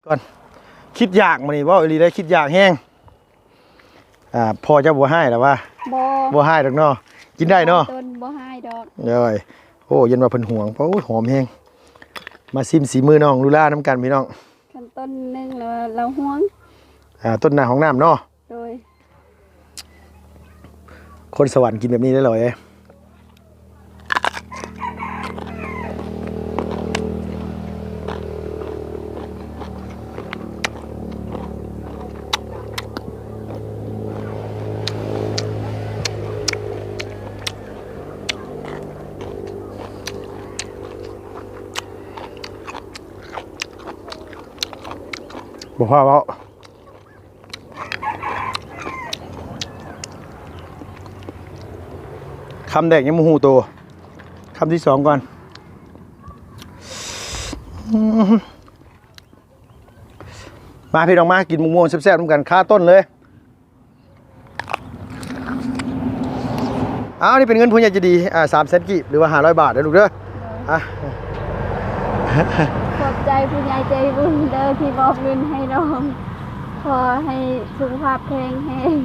ກ່ອນ ຄິດຢາກມື້ນີ້ ເວົ້າອີ່ຫຼີໄດ໋ ຄິດຢາກແຮງ. ອ່າ ພໍ່ເຈົ້າບໍ່ຮ້າຍດອກຫວາ? ບໍ່ ບໍ່ຮ້າຍດອກເນາະ ກິນໄດ້ເນາະ ຕົ້ນບໍ່ຮ້າຍດອກ. ໂດຍ ໂອ້ ຢ້ານວ່າເພິ່ນຫວງ. ໂອ້ຍ ຫອມແຮງ. ມາຊິມສີມືນ້ອງລູລານຳກັນພີ່ນ້ອງ. ຄັນຕົ້ນໜຶ່ງແລ້ວລາວຫວງ. ອ່າ ຕົ້ນໜ້າຫ້ອງນ້ຳເນາະ. ໂດຍ ຄົນສະຫວັນກິນແບບນີ້ໄດ້ຫຼອຍເດ້. ບໍ່ພໍເວົ້າ. ຄຳແລກຍັງບໍ່ຮູ້ໂຕ ຄຳທີສອງກ່ອນ. ມາພີ່ນ້ອງ ມາກິນໝາກມ່ວງແຊບໆນຳກັນ ຄາຕົ້ນເລີຍ. ອ້າວ ນີ້ເປັນເງິນຜູ້ໃຫຍ່ໃຈດີ ອ່າ ສາມແສນກີບ ຫຼືວ່າຫ້າຮ້ອຍບາດເດີລູກເດີ. ໂດຍ ອ່ະ ຂອບໃຈຜູ້ໃຫຍ່ໃຈບຸນເດີທີ່ມອບເງິນໃຫ້ນ້ອງ. ຂໍໃຫ້ສຸຂະພາບແຂງແຮງ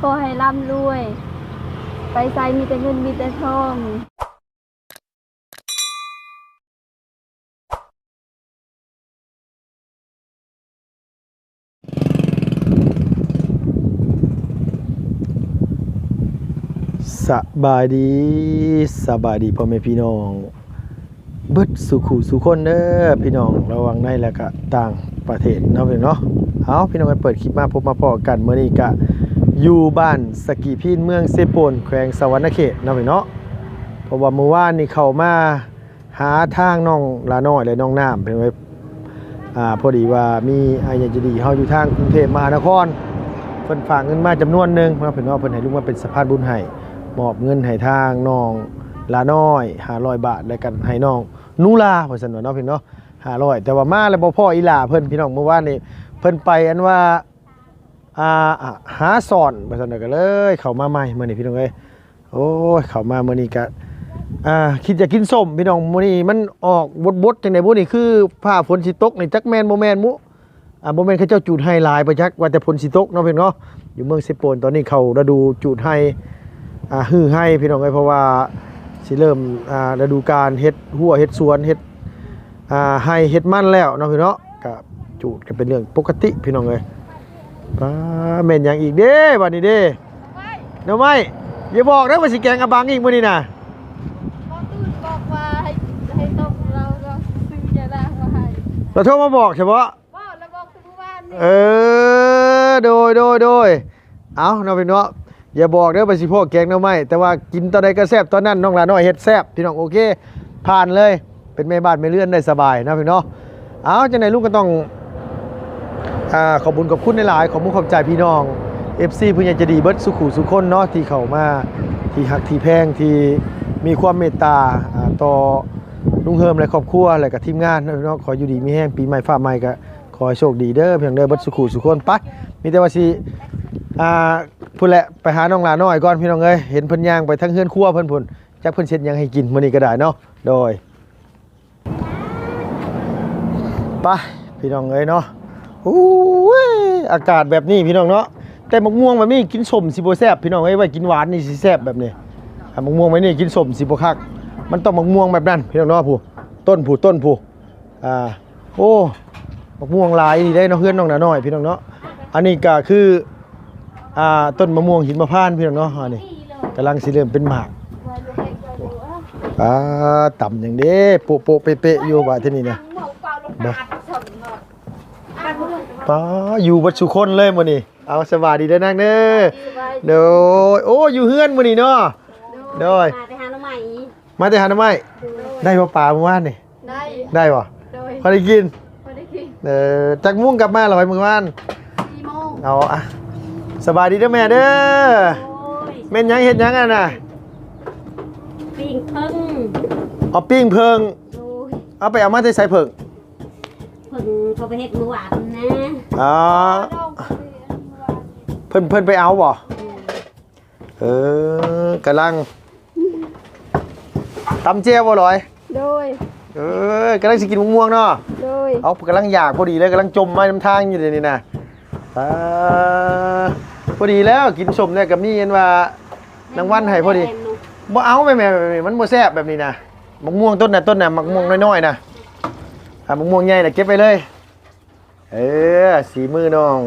ຂໍໃຫ້ລ່ຳລວຍ ໄປໃສມີແຕ່ເງິນມີແຕ່ທອງ. ສະບາຍດີ ສະບາຍດີພໍ່ແມ່ພີ່ນ້ອງເບິດສູ່ຄູ່ສູ່ຄົນເດີພີ່ນ້ອງ ລະຫວ່າງໃນ ແລະກະຕ່າງປະເທດເນາະພີ່ນ້ອງເນາະ. ເອົາ ພີ່ນ້ອງ ໄປເປີດຄລິບມາພົບມາພໍ້ກັນ ມື້ນີ້ກະຢູ່ບ້ານສະກີພີນ ເມືອງເຊໂປນ ແຂວງສະຫວັນນະເຂດເນາະພີ່ນ້ອງເນາະ. ເພາະວ່າມື້ວານນີ້ເຂົ້າມາ ຫາທາງນ້ອງຫຼ້ານ້ອຍ ແລະ ນ້ອງນ້ຳ ເພິ່ນວ່າ ອ່າ ພໍດີວ່າມີອ້າຍໃຫຍ່ໃຈດີເຮົາຢູ່ທາງກຸງເທບມະຫານະຄອນ ເພິ່ນຝາກເງິນມາຈຳນວນໜຶ່ງເນາະ ເພິ່ນເນາະ ເພິ່ນໃຫ້ລຸງມາເປັນສະພານບຸນໃຫ້ ມອບເງິນໃຫ້ທາງນ້ອງຫຼ້ານ້ອຍຫ້າຮ້ອຍບາດ ແລະ ກະໃຫ້ນ້ອງນູລາ ວ່າຊັ້ນວ່າເນາະ ເພິ່ນເນາະ ຫ້າຮ້ອຍ. ແຕ່ວ່າມາແລ້ວບໍ່ພໍອີ່ຫຼ້າເພິ່ນ ພີ່ນ້ອງ ມື້ວານນີ້ເພິ່ນໄປ ອັນວ່າ ອ່າ ຫາສອນ ວ່າຊັ້ນ ກະເລີຍເຂົ້າມາໃໝ່ມື້ນີ້ ພີ່ນ້ອງເອີຍ. ໂອ້ຍ ເຂົ້າມາມື້ນີ້ກະ ອ່າ ຄິດຢາກກິນສົ້ມພີ່ນ້ອງ. ມື້ນີ້ມັນອອກບົດໆ ຈັ່ງໃດບຸນີ້ ຄືຟ້າຝົນຊິຕົກນີ້ ຈັກແມ່ນບໍ່ແມ່ນບຸ. ອ່າ ບໍ່ແມ່ນເຂົາເຈົ້າຈູດໄຮ່ຫຼາຍບໍ່ຈັກ ວ່າແຕ່ຝົນຊິຕົກເນາະ ພີ່ນ້ອງເນາະ. ຢູ່ເມືອງເຊໂປນຕອນນີ້ເຂົ້າລະດູຈູດໄຮ່ ອ່າ ຮື້ໄຮ່ ພີ່ນ້ອງເອີຍ ເພາະວ່າຊິເລີ່ມ ອ່າ ລະດູການເຮັດຮົ້ວເຮັດສວນ ເຮັດ ອ່າ ໄຮ່ເຮັດມັນແລ້ວເນາະ ພີ່ນ້ອງເນາະ. ກະຈູດກະເປັນເລື່ອງປົກກະຕິ ພີ່ນ້ອງເອີຍ. ປ້າ ແມ່ນຫຍັງອີກເດ້ບາດນີ້ເດ້ ໜໍ່ໄມ້. ຢ່າບອກເດີວ່າຊິແກງອາບັງອີກມື້ນີ້ນະ. ບໍ່ຕື່ນບອກວ່າໃຫ້ ໃຫ້ຕົ້ມ ລາວກໍຊື້ຢາລ້າງມາໃຫ້ ລາວໂທມາບອກໃຊ່ບໍ່? ບໍ່ ລາວບອກແຕ່ມື້ວານນີ້. ເອີ ໂດຍ ໂດຍ ໂດຍ. ເອົາເນາະພີ່ນ້ອງເນາະ ຢ່າບອກເດີວ່າຊິພໍ້ແກງໜໍ່ໄມ້ ແຕ່ວ່າກິນຕອນໃດກໍແຊບຕອນນັ້ນ ນ້ອງຫຼ້ານ້ອຍເຮັດແຊບ ພີ່ນ້ອງ. ໂອເຄ ຜ່ານເລີຍ ເປັນແມ່ບ້ານແມ່ເຮືອນໄດ້ສະບາຍເນາະພີ່ນ້ອງເນາະ. ເອົາ ຈັ່ງໃດລຸງກໍຕ້ອງ ອ່າ ຂອບບຸນຂອບຄຸນຫຼາຍໆ ຂອບມຸກຂອບໃຈພີ່ນ້ອງ ເອັຟຊີ ຜູ້ໃຫຍ່ໃຈດີເບິດສູ່ຄູ່ສູ່ຄົນເນາະ ທີ່ເຂົ້າມາ ທີ່ຮັກທີ່ແພງ ທີ່ມີຄວາມເມດຕາ ອ່າ ຕໍ່ລຸງເຮີມ ແລະ ຄອບຄົວ ແລະ ກະທີມງານເນາະພີ່ນ້ອງ. ຂໍຢູ່ດີມີແຮງ ປີໃໝ່ຟ້າໃໝ່ກະ ຂໍໃຫ້ໂຊກດີເດີພີ່ນ້ອງເດີ ເບິດສູ່ຄູ່ສູ່ຄົນ. ໄປ ມີແຕ່ວ່າຊິ ອ່າ ພຸ້ນແຫຼະ ໄປຫານ້ອງຫຼ້ານ້ອຍກ່ອນພີ່ນ້ອງເອີຍ. ເຫັນເພິ່ນຍ່າງໄປທາງເຮືອນຄົວເພິ່ນພຸ້ນ ຈັກເພິ່ນເຮັດຫຍັງໃຫ້ກິນມື້ນີ້ກໍໄດ້ເນາະ. ໂດຍ ໄປພີ່ນ້ອງເອີຍເນາະ. ໂອ້ຍ ອາກາດແບບນີ້ພີ່ນ້ອງເນາະ ແຕ່ໝາກມ່ວງແບບນີ້ກິນສົ້ມຊິບໍ່ແຊບພີ່ນ້ອງເອີຍ ໄວ້ກິນຫວານນີ້ຊິແຊບແບບນີ້. ອ່າ ໝາກມ່ວງແບບນີ້ກິນສົ້ມຊິບໍ່ຄັກ ມັນຕ້ອງໝາກມ່ວງແບບນັ້ນພີ່ນ້ອງເນາະ. ຜູ້ ຕົ້ນຜູ້ ຕົ້ນຜູ້ ອ່າ ໂອ້ ໝາກມ່ວງຫຼາຍອີ່ຫຼີເດ້ເນາະ ເຮືອນນ້ອງຫຼ້ານ້ອຍພີ່ນ້ອງເນາະ. ອັນນີ້ກະຄື ອ່າ ຕົ້ນໝາກມ່ວງຫິມມະພານພີ່ນ້ອງເນາະ ອັນນີ້ກຳລັງຊິເລີ່ມເປັນໝາກ. ອ່າ ຕຳຫຍັງເດ້ ໂປະໆເປະໆຢູ່ບາດທີນີ້ນະ. ບໍ່ ປ້າ ຢູ່ເບິດສູ່ຄົນເລີຍມື້ນີ້. ເອົາ ສະບາຍດີເດີນາງເດີ. ໂດຍ ໂອ້ ຢູ່ເຮືອນມື້ນີ້ເນາະ. ໂດຍ ໂດຍ ມາແຕ່ຫາໜໍ່ໄມ້ ມາແຕ່ຫາໜໍ່ໄມ້. ໂດຍ ໄດ້ບໍ່ປາມື້ວານນີ້? ໄດ້ ໄດ້ບໍ່? ໂດຍ ພໍໄດ້ກິນ ພໍໄດ້ກິນ. ເອີ ຈັກໂມງກັບມາລະໄວມື້ວານ? ສີ່ໂມງ. ເອົາ ອ່ະ ສະບາຍດີເດີແມ່ເດີ. ໂດຍ ແມ່ນຫຍັງ ເຮັດຫຍັງອັນນ່ະ? ປີ້ງເຜິ້ງ. ເອົາ ປີ້ງເຜິ້ງ. ໂດຍ ເອົາ ໄປເອົາມາແຕ່ໃສເຜິ້ງ? ເພິ່ນເຂົາໄປເຮັດມື້ວານນະ. ອໍ ເພິ່ນ ເພິ່ນໄປເອົາບໍ່? ອືມ ເອີ ກຳລັງຕຳແຈ່ວບໍ່ລອຍ? ໂດຍ ເອີຍ ກຳລັງຊິກິນໝາກມ່ວງເນາະ. ໂດຍ. ເອົາ ກຳລັງຢາກພໍດີເລີຍ ກຳລັງຈົ່ມມານຳທາງຢູ່ເດນີ້ນະ. ອ່າ ພໍດີແລ້ວ ກິນສົ້ມແລ້ວກໍມີອັນວ່າລາງວັນໃຫ້ພໍດີ. ບໍ່ເອົາແມ່ ແມ່ ແມ່ ມັນບໍ່ແຊບແບບນີ້ນະ. ໝາກມ່ວງຕົ້ນນະ ຕົ້ນນະ ໝາກມ່ວງນ້ອຍໆນະ. ອ່າ ໝາກມ່ວງໃຫຍ່ນະເກັບໄວ້ເລີຍ. ເອີ ສີມືນ້ອງ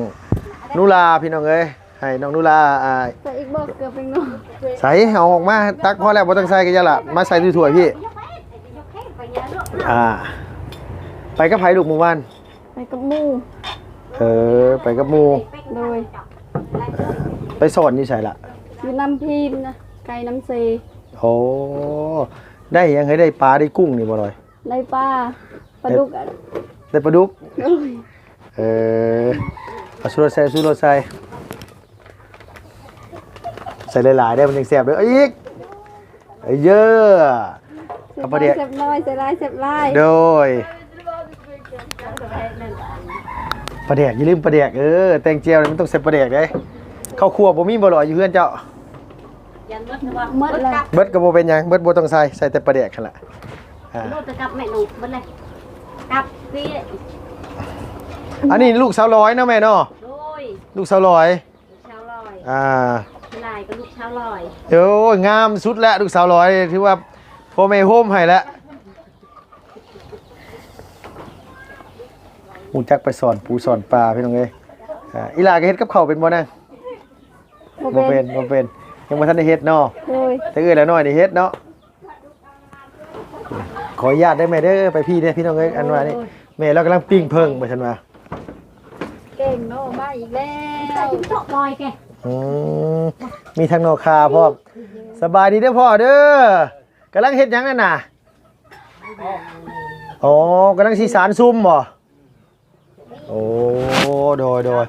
ນູລາ ພີ່ນ້ອງເອີຍ ໃຫ້ນ້ອງນູລາ ອ່າ ໃສ່ອີກບໍ່ ເກືອແປ້ງນົວ? ໃສ່ ເອົາອອກມາ ຕັກພໍແລ້ວ ບໍ່ຕ້ອງໃສ່ກໍຢ່າລະ ມາໃສ່ຖ້ວຍພີ່. ອ່າ ໄປກັບໃຜລູກມື້ວານ? ໄປກັບໝູ່. ເອີ ໄປກັບໝູ່. ໂດຍ. ໄປສອນຢູ່ໃສລະ? ຢູ່ນ້ຳພີນນະ ໄກນ້ຳເຊ. ໂອ້ ໄດ້ຫຍັງ ໃຫ້ໄດ້ປາໄດ້ກຸ້ງນີ້ບໍ່ລອຍ? ໄດ້ປາ ປາດຸກ. ໄດ້ປາດຸກ. ໂດຍ. ເອີ ເອົາຊູລົດໃສ່ ຊູລົດໃສ່ ໃສ່ຫຼາຍໆເດີ້ ມັນຈັ່ງແຊບເດີ້. ເອົາອີກ ເອີ ເຢີ ເອົາປາແດກ. ແຊບໜ້ອຍ ໃສ່ຫຼາຍແຊບຫຼາຍ. ໂດຍ. ປາແດກ ຢ່າລືມປາແດກ. ເອີ ແຕ່ງແຈ່ວນີ້ມັນຕ້ອງໃສ່ປາແດກເດ້. ເຂົ້າຄົວບໍ່ມີບໍ່ລອຍ ຢູ່ເຮືອນເຈົ້າ? ໝົດແລ້ວ. ເບິດກໍບໍ່ເປັນຫຍັງ ເບິດບໍ່ຕ້ອງໃສ່ ໃສ່ແຕ່ປາແດກຫັ້ນລະ. ອ່າ ໂລດກັບແມ່ລູກເບິດເລີຍ ກັບນີ້. ອັນນີ້ລູກສາວລອຍເນາະແມ່ເນາະ? ໂດຍ. ລູກສາວລອຍ ລູກສາວລອຍ. ອ່າ ຫຼາຍກໍລູກສາວລອຍ. ໂອ້ຍ ງາມສຸດແລ້ວ ລູກສາວລອຍ ຖືວ່າພໍ່ແມ່ໂຮມໃຫ້ແລ້ວ. ຮູ້ຈັກໄປສອນປູສອນປາ ພີ່ນ້ອງເອີຍ. ອ່າ ອີຫຼ້າກໍເຮັດກັບເຂົ້າເປັນບໍ່ນາງ? ບໍ່ເປັນ ບໍ່ເປັນ ບໍ່ເປັນ ຍັງບໍ່ທັນໄດ້ເຮັດເນາະ. ໂດຍ. ແຕ່ເອື້ອຍລາວນ້ອຍນີ້ເຮັດເນາະ. ຂໍອະນຸຍາດເດີ້ແມ່ເດີ້ ໄປພີ້ເດີ້ ພີ່ນ້ອງເອີຍ. ອັນວ່ານີ້ ໂອ້ຍ ແມ່ລາວກຳລັງປີ້ງເຜິ້ງ ວ່າຊັ້ນວ່າ ແກງໜໍ່ໄມ້ອີກແລ້ວ. ອືມ ມີທັງໜໍ່ຂ່າພ້ອມ. ສະບາຍດີເດີ້ພໍ່ເດີ້. ກຳລັງເຮັດຫຍັງນັ້ນນະ? ອໍ ກຳລັງຊິສານຊຸມບໍ? ໂອ້ ໂດຍ ໂດຍ.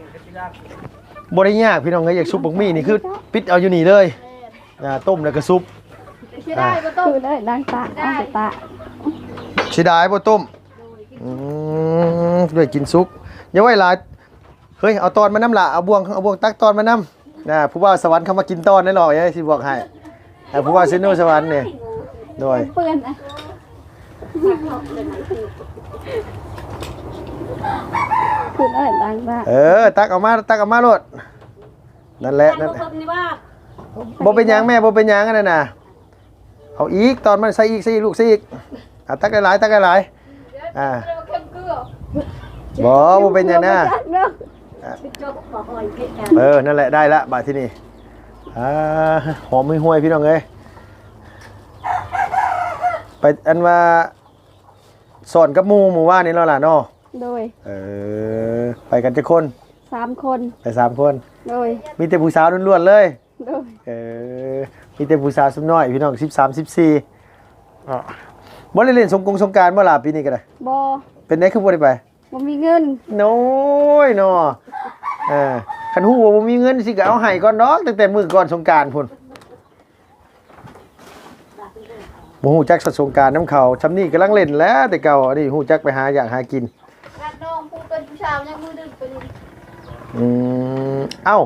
ບໍ່ໄດ້ຍາກ ພີ່ນ້ອງເອີຍ ຢາກຊຸບບັກໝີ່ນີ້ ຄືປິດເອົາຢູ່ນີ້ເລີຍ. ອ່າ ຕົ້ມແລ້ວກໍຊຸບ. ເສຍດາຍບໍ່ຕົ້ມ ຄືໄດ້ລ້າງຕາ ລ້າງຕາ. ເສຍດາຍບໍ່ຕົ້ມ? ອືມ ໄດ້ກິນສຸກ ຢ່າໄວ້ຫຼາຍ. ເຮີ້ຍ ເອົາຕອນມານຳລະ ເອົາບ່ວງ ເອົາບ່ວງຕັກຕອນມານຳ. ນະ ຜູ້ບ່າວສະຫວັນເຂົາມາກິນຕອນແນ່ນອນ ຊິບອກໃຫ້. ເອີ ຜູ້ບ່າວເຊໂນສະຫວັນນີ້. ໂດຍ. ເປື້ອນ ເອີ ຕັກເອົາມາ ຕັກເອົາມາໂລດ. ນັ້ນແຫຼະ ນັ້ນແຫຼະ. ບໍ່ເປັນຫຍັງແມ່ ບໍ່ເປັນຫຍັງ ອັນນັ້ນນະ. ເອົາອີກ ຕອນມັນໃສ່ອີກ ໃສ່ອີກລູກ ໃສ່ອີກ. ອ່າ ຕັກຫຼາຍໆ ຕັກຫຼາຍໆ. ອ່າ ບໍ່ ບໍ່ເປັນຫຍັງນະ. ເອີ ນັ້ນແຫຼະ ໄດ້ລະບາດທີນີ້. ອ່າ ຫອມຫວຍໆ ພີ່ນ້ອງເອີຍ. ໄປ ອັນວ່າສອນກັບໝູ່ມື້ວານນີ້ເນາະຫຼານເນາະ? ໂດຍ. ເອີ ໄປກັນຈັກຄົນ? ສາມຄົນ. ໄປສາມຄົນ. ໂດຍ. ມີແຕ່ຜູ້ສາວລ້ວນໆເລີຍ? ໂດຍ. ເອີ ມີແຕ່ຜູ້ສາວສ່ຳນ້ອຍ ພີ່ນ້ອງ ສິບສາມ ສິບສີ່. ເນາະ ບໍ່ໄດ້ຫຼິ້ນສົງກົງສົງການບໍ່ລະ ປີນີ້ກໍໄດ້? ບໍ່. ເປັນໃດຄືບໍ່ໄດ້ໄປ? ບໍ່ມີເງິນ. ໂອ້ຍເນາະ. ເອີ ຄັນຮູ້ວ່າບໍ່ມີເງິນຊິກໍເອົາໃຫ້ກ່ອນດອກ ຕັ້ງແຕ່ມື້ກ່ອນສົງການພຸ້ນ. ບໍ່ຮູ້ຈັກສະສົງການນຳເຂົາ ຊ່ຳນີ້ກຳລັງຫຼິ້ນແຫຼະແຕ່ເກົ່າ. ອັນນີ້ຮູ້ຈັກໄປຫາຢາກຫາກິນ. ຂະໜາດນ້ອງຜູ້ເປັນຜູ້ສາວຍັງມືດຶງໄປຫຼິ້ນ. ອືມ ເອົ້າ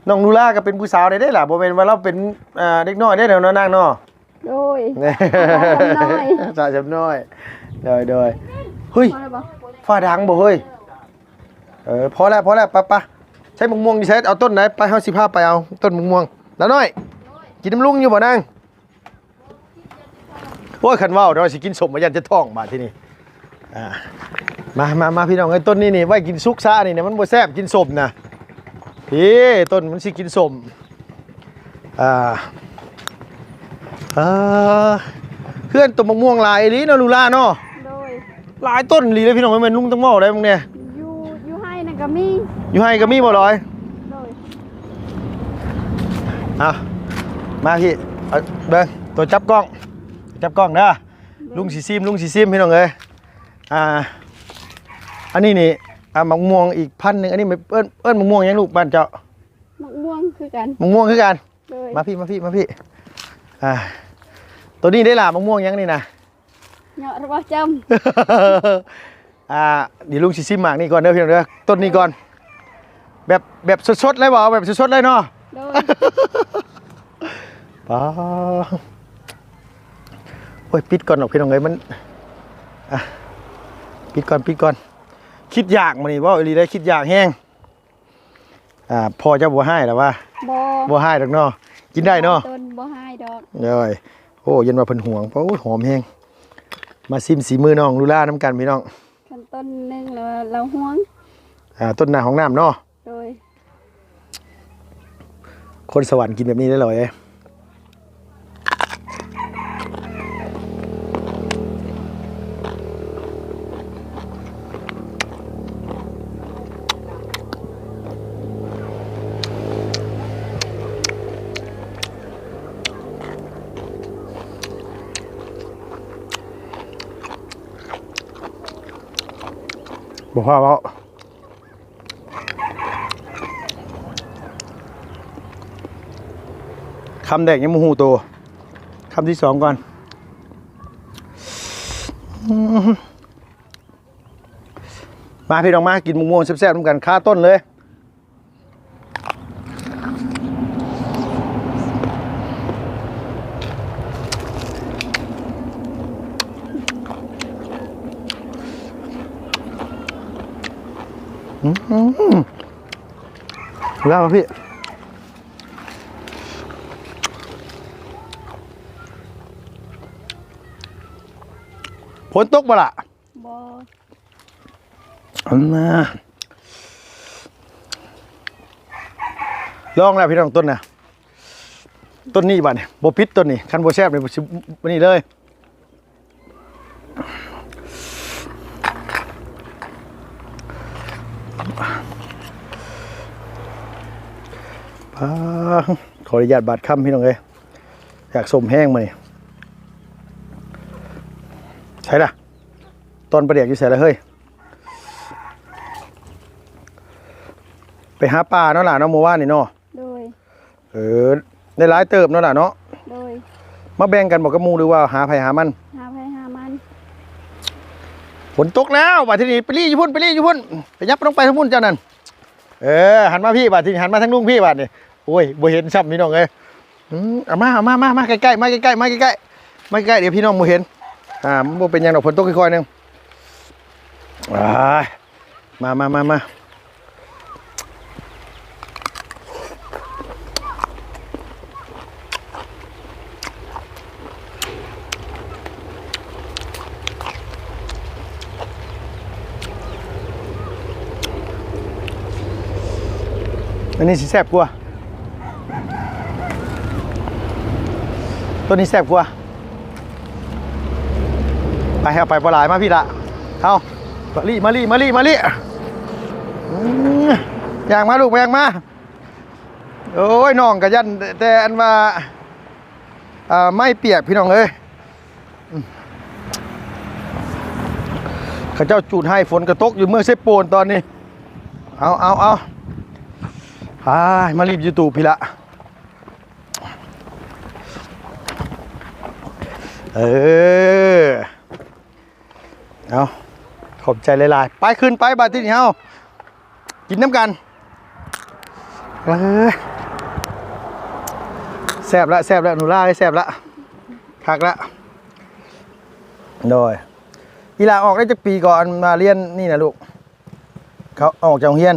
ນ້ອງນູລາກໍເປັນຜູ້ສາວໄດ້ເດ້ລະ ບໍ່ແມ່ນວ່າລາວເປັນ ອ່າ ເດັກນ້ອຍເດ້ເນາະນາງເນາະ. ໂດຍ. ສາວສ່ຳນ້ອຍ ສາວສ່ຳນ້ອຍ. ໂດຍ ໂດຍ. ເຮີ້ຍ ຟ້າດັງບໍ່ເຮີ້ຍ? ເອີ ພໍແລ້ວ ພໍແລ້ວ ໄປ ໄປ. ໃຊ້ໝາກມ່ວງຢູ່ໃສ? ເອົາຕົ້ນໃດ? ໄປ ເຮົາຊິພາໄປເອົາຕົ້ນໝາກມ່ວງ. ລາວນ້ອຍ ກິນນຳລຸງຢູ່ບໍ່ນາງ? ໂອ້ຍ ຄັນເວົ້າເນາະ ຊິກິນສົ້ມ ວ່າຢ້ານຈະທ້ອງບາດທີນີ້. ອ່າ ມາ ມາ ມາ ພີ່ນ້ອງເອີຍ ຕົ້ນນີ້ນີ້ໄວ້ກິນສຸກຊະ ອັນນີ້ນະ ມັນບໍ່ແຊບ ກິນສົ້ມນະ. ພີ້ ຕົ້ນມັນຊິກິນສົ້ມ. ອ່າ ອ່າ ເຮືອນຕົ້ນໝາກມ່ວງຫຼາຍອີ່ຫຼີເນາະ ລູລາເນາະ. ໂດຍ. ຫຼາຍຕົ້ນອີ່ຫຼີເດ້ພີ່ນ້ອງເອີຍ ແມ່ນລຸງຕ້ອງເວົ້າໄດ໋ບາງແນ່. ຢູ່ ຢູ່ໄຮ່ນັ້ນກໍມີ. ຢູ່ໄຮ່ກໍມີບໍ່ລອຍ? ໂດຍ. ເອົາ ມາພີ່ ເອົາເບິ່ງ ໂຕຈັບກ້ອງ ຈັບກ້ອງເດີ. ໂດຍ. ລຸງຊິຊີມ ລຸງຊິຊີມ ພີ່ນ້ອງເອີຍ. ອ່າ ອັນນີ້ນີ້ ອ່າ ໝາກມ່ວງອີກພັນໜຶ່ງ. ອັນນີ້ເອີ້ນ ເອີ້ນໝາກມ່ວງຫຍັງລູກ ບ້ານເຈົ້າ? ໝາກມ່ວງຄືກັນ. ໝາກມ່ວງຄືກັນ. ໂດຍ. ມາພີ່ ມາພີ່ ມາພີ່. ອ່າ ໂຕນີ້ໄດ໋ລະ ໝາກມ່ວງຫຍັງນີ້ນະ? ເຍາະລະບໍ່ຈຳ. ອ່າ ດຽວລຸງຊິຊີມໝາກນີ້ກ່ອນເດີພີ່ນ້ອງເດີ ຕົ້ນນີ້ກ່ອນ. ແບບ ແບບສົດໆເລີຍບໍ່? ເອົາແບບສົດໆເລີຍເນາະ. ໂດຍ. ປ້າ ໂອ້ຍ ປິດກ່ອນດອກພີ່ນ້ອງເອີຍ ມັນ ອ່ະ ປິດກ່ອນ ປິດກ່ອນ. ຄິດຢາກມື້ນີ້ ເວົ້າອີ່ຫຼີໄດ໋ ຄິດຢາກແຮງ. ອ່າ ພໍ່ເຈົ້າບໍ່ຮ້າຍດອກຫວາ? ບໍ່ ບໍ່ຮ້າຍດອກເນາະ ກິນໄດ້ເນາະ. ຕົ້ນບໍ່ຮ້າຍດອກ. ໂດຍ. ໂອ້ ຢ້ານວ່າເພິ່ນຫວງ. ໂອ້ຍ ຫອມແຮງ. ມາຊິມສີມືນ້ອງລູລານຳກັນພີ່ນ້ອງ. ຄັນຕົ້ນໜຶ່ງແລ້ວລາວຫວງ. ອ່າ ຕົ້ນໜ້າຫ້ອງນ້ຳເນາະ. ໂດຍ. ຄົນສະຫວັນກິນແບບນີ້ໄດ້ຫຼອຍເດ້. ບໍ່ພໍເວົ້າ. ຄຳແລກຍັງບໍ່ຮູ້ໂຕ ຄຳທີສອງກ່ອນ. ມາພີ່ນ້ອງ ມາກິນໝາກມ່ວງແຊບໆນຳກັນ ຄາຕົ້ນເລີຍ. ອືມ ແລ້ວພີ່ ຝົນຕົກບໍ່ລະ? ບໍ່. ອັນນ່າ ລອງແລ້ວພີ່ນ້ອງ ຕົ້ນນະ ຕົ້ນນີ້ບາດນີ້ ບໍ່ຜິດຕົ້ນນີ້ ຄັນບໍ່ແຊບນີ້ ຊິ ນີ້ເລີຍ. ປາ ຂໍອະນຸຍາດບາດຄຳພີ່ນ້ອງເອີຍ ຢາກສົ້ມແຮງມື້ນີ້. ໃສລະ? ຕອນປາແດກຢູ່ໃສລະເຮີ້ຍ? ໄປຫາປາເນາະຫຼາເນາະ ມື້ວານນີ້ເນາະ. ໂດຍ. ເອີ ໄດ້ຫຼາຍເຕີບເນາະຫຼາເນາະ. ໂດຍ. ມາແບ່ງກັນບໍ່ກັບໝູ່ ຫຼືວ່າຫາໃຜຫາມັນ? ຫາໃຜຫາມັນ. ຝົນຕົກແລ້ວ ບາດທີນີ້ໄປລີ້ຢູ່ພຸ້ນ ໄປລີ້ຢູ່ພຸ້ນ ໄປຫຍັບລົງໄປທາງພຸ້ນເຈົ້ານັ້ນ. ເອີ ຫັນມາພີ້ ບາດທີນີ້ຫັນມາທາງລຸງພີ້ບາດນີ້. ໂອ້ຍ ບໍ່ເຫັນຊ້ຳພີ່ນ້ອງເອີຍ. ອືມ ເອົາມາ ເອົາມາ ມາ ມາໃກ້ໆ ມາໃກ້ໆ ມາໃກ້ໆ ມາໃກ້ໆ ດຽວພີ່ນ້ອງບໍ່ເຫັນ. ອ່າ ມັນບໍ່ເປັນຫຍັງດອກ ຝົນຕົກຄ່ອຍໆໜຶ່ງ. ອ້າຍ ມາ ມາ ມາ ມາ. ອັນນີ້ຊິແຊບກວ່າ ໂຕນີ້ແຊບກວ່າ. ໄປ ເອົາໄປບໍ່ຫຼາຍ ມາພີ້ລະ ເອົາ ມາລີ້ ມາລີ້ ມາລີ້ ມາລີ້. ອືມ ຍ່າງມາລູກ ຍ່າງມາ. ໂອ້ຍ ນ້ອງກະຢ້ານແຕ່ອັນວ່າ ອ່າ ໄມ້ປຽກພີ່ນ້ອງເອີຍ. ເຂົາເຈົ້າຈູດໄຮ່ ຝົນກະຕົກຢູ່ເມືອງເຊໂປນຕອນນີ້. ເອົາ ເອົາ ເອົາ ອ້າຍ ມາລີ້ຢູ່ຕູ້ພີ້ລະ. ເອີ ເອົາ ຂອບໃຈຫຼາຍໆ. ໄປ ຂຶ້ນໄປ ບາດທີນີ້ເຮົາ ກິນນຳກັນ. ເອີ ແຊບລະ ແຊບລະ ໜູລາເອີຍ ແຊບລະ ຄັກລະ. ໂດຍ. ອີ່ຫຼ້າອອກໄດ້ຈັກປີກໍ ອັນມາຮຽນນີ້ນະລູກ? ເຂົາອອກຈາກໂຮງຮຽນ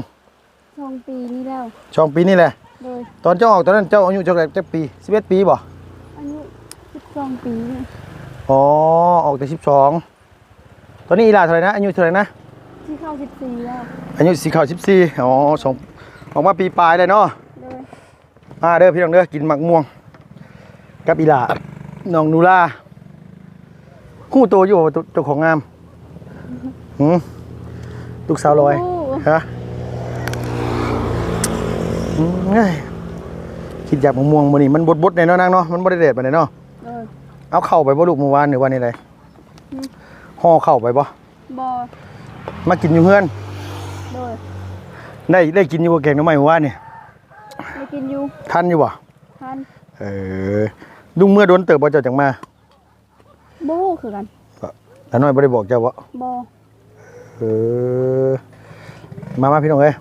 ສອງປີນີ້ແລ້ວ. ສອງປີນີ້ແຫຼະ. ໂດຍ. ຕອນເຈົ້າອອກຕອນນັ້ນ ເຈົ້າອາຍຸຈັກ ຈັກປີ? ສິບເອັດປີບໍ່? ອາຍຸສິບສອງປີ. ອໍ ອອກແຕ່ສິບສອງ. ຕອນນີ້ອີ່ຫຼ້າເທົ່າໃດນະ? ອາຍຸເທົ່າໃດນະ? ຊິເຂົ້າສິບສີ່ແລ້ວ. ອາຍຸຊິເຂົ້າສິບສີ່. ອໍ ສອງ ອອກມາປີປາຍແລ້ວເນາະ. ໂດຍ. ມາເດີພີ່ນ້ອງເດີ ກິນໝາກມ່ວງກັບອີ່ຫຼ້າ ນ້ອງນູລາ. ຮູ້ໂຕຢູ່ບໍ່ວ່າເຈົ້າຂອງງາມ? ຫື? ລູກສາວລອຍ. ໂອ້ ຮະ? ອືມ ເອີຍ ຄິດຢາກໝາກມ່ວງມື້ນີ້ ມັນບົດໆແດ່ເນາະນາງເນາະ ມັນບໍ່ໄດ້ແດດປານໃດເນາະ. ເອີ ເອົາເຂົ້າໄປບໍ່ລູກ ມື້ວານ ຫຼືວ່າແນວໃດ? ຫື? ຫໍ່ເຂົ້າໄປບໍ່? ບໍ່. ມາກິນຢູ່ເຮືອນ? ໂດຍ. ໄດ້ ໄດ້ກິນຢູ່ບໍ່ແກງໜໍ່ໄມ້ມື້ວານນີ້? ໄດ້ກິນຢູ່. ທັນຢູ່ບໍ່? ທັນ. ເອີ ລຸງເມືອດົນເຕີບບໍ່ເຈົ້າຈັ່ງມາ? ບໍ່ຮູ້ຄືກັນ. ຫຼານ້ອຍບໍ່ໄດ້ບອກເຈົ້າບໍ່? ບໍ່. ເອີ ມາ ມາ ພີ່ນ້ອງເອີຍ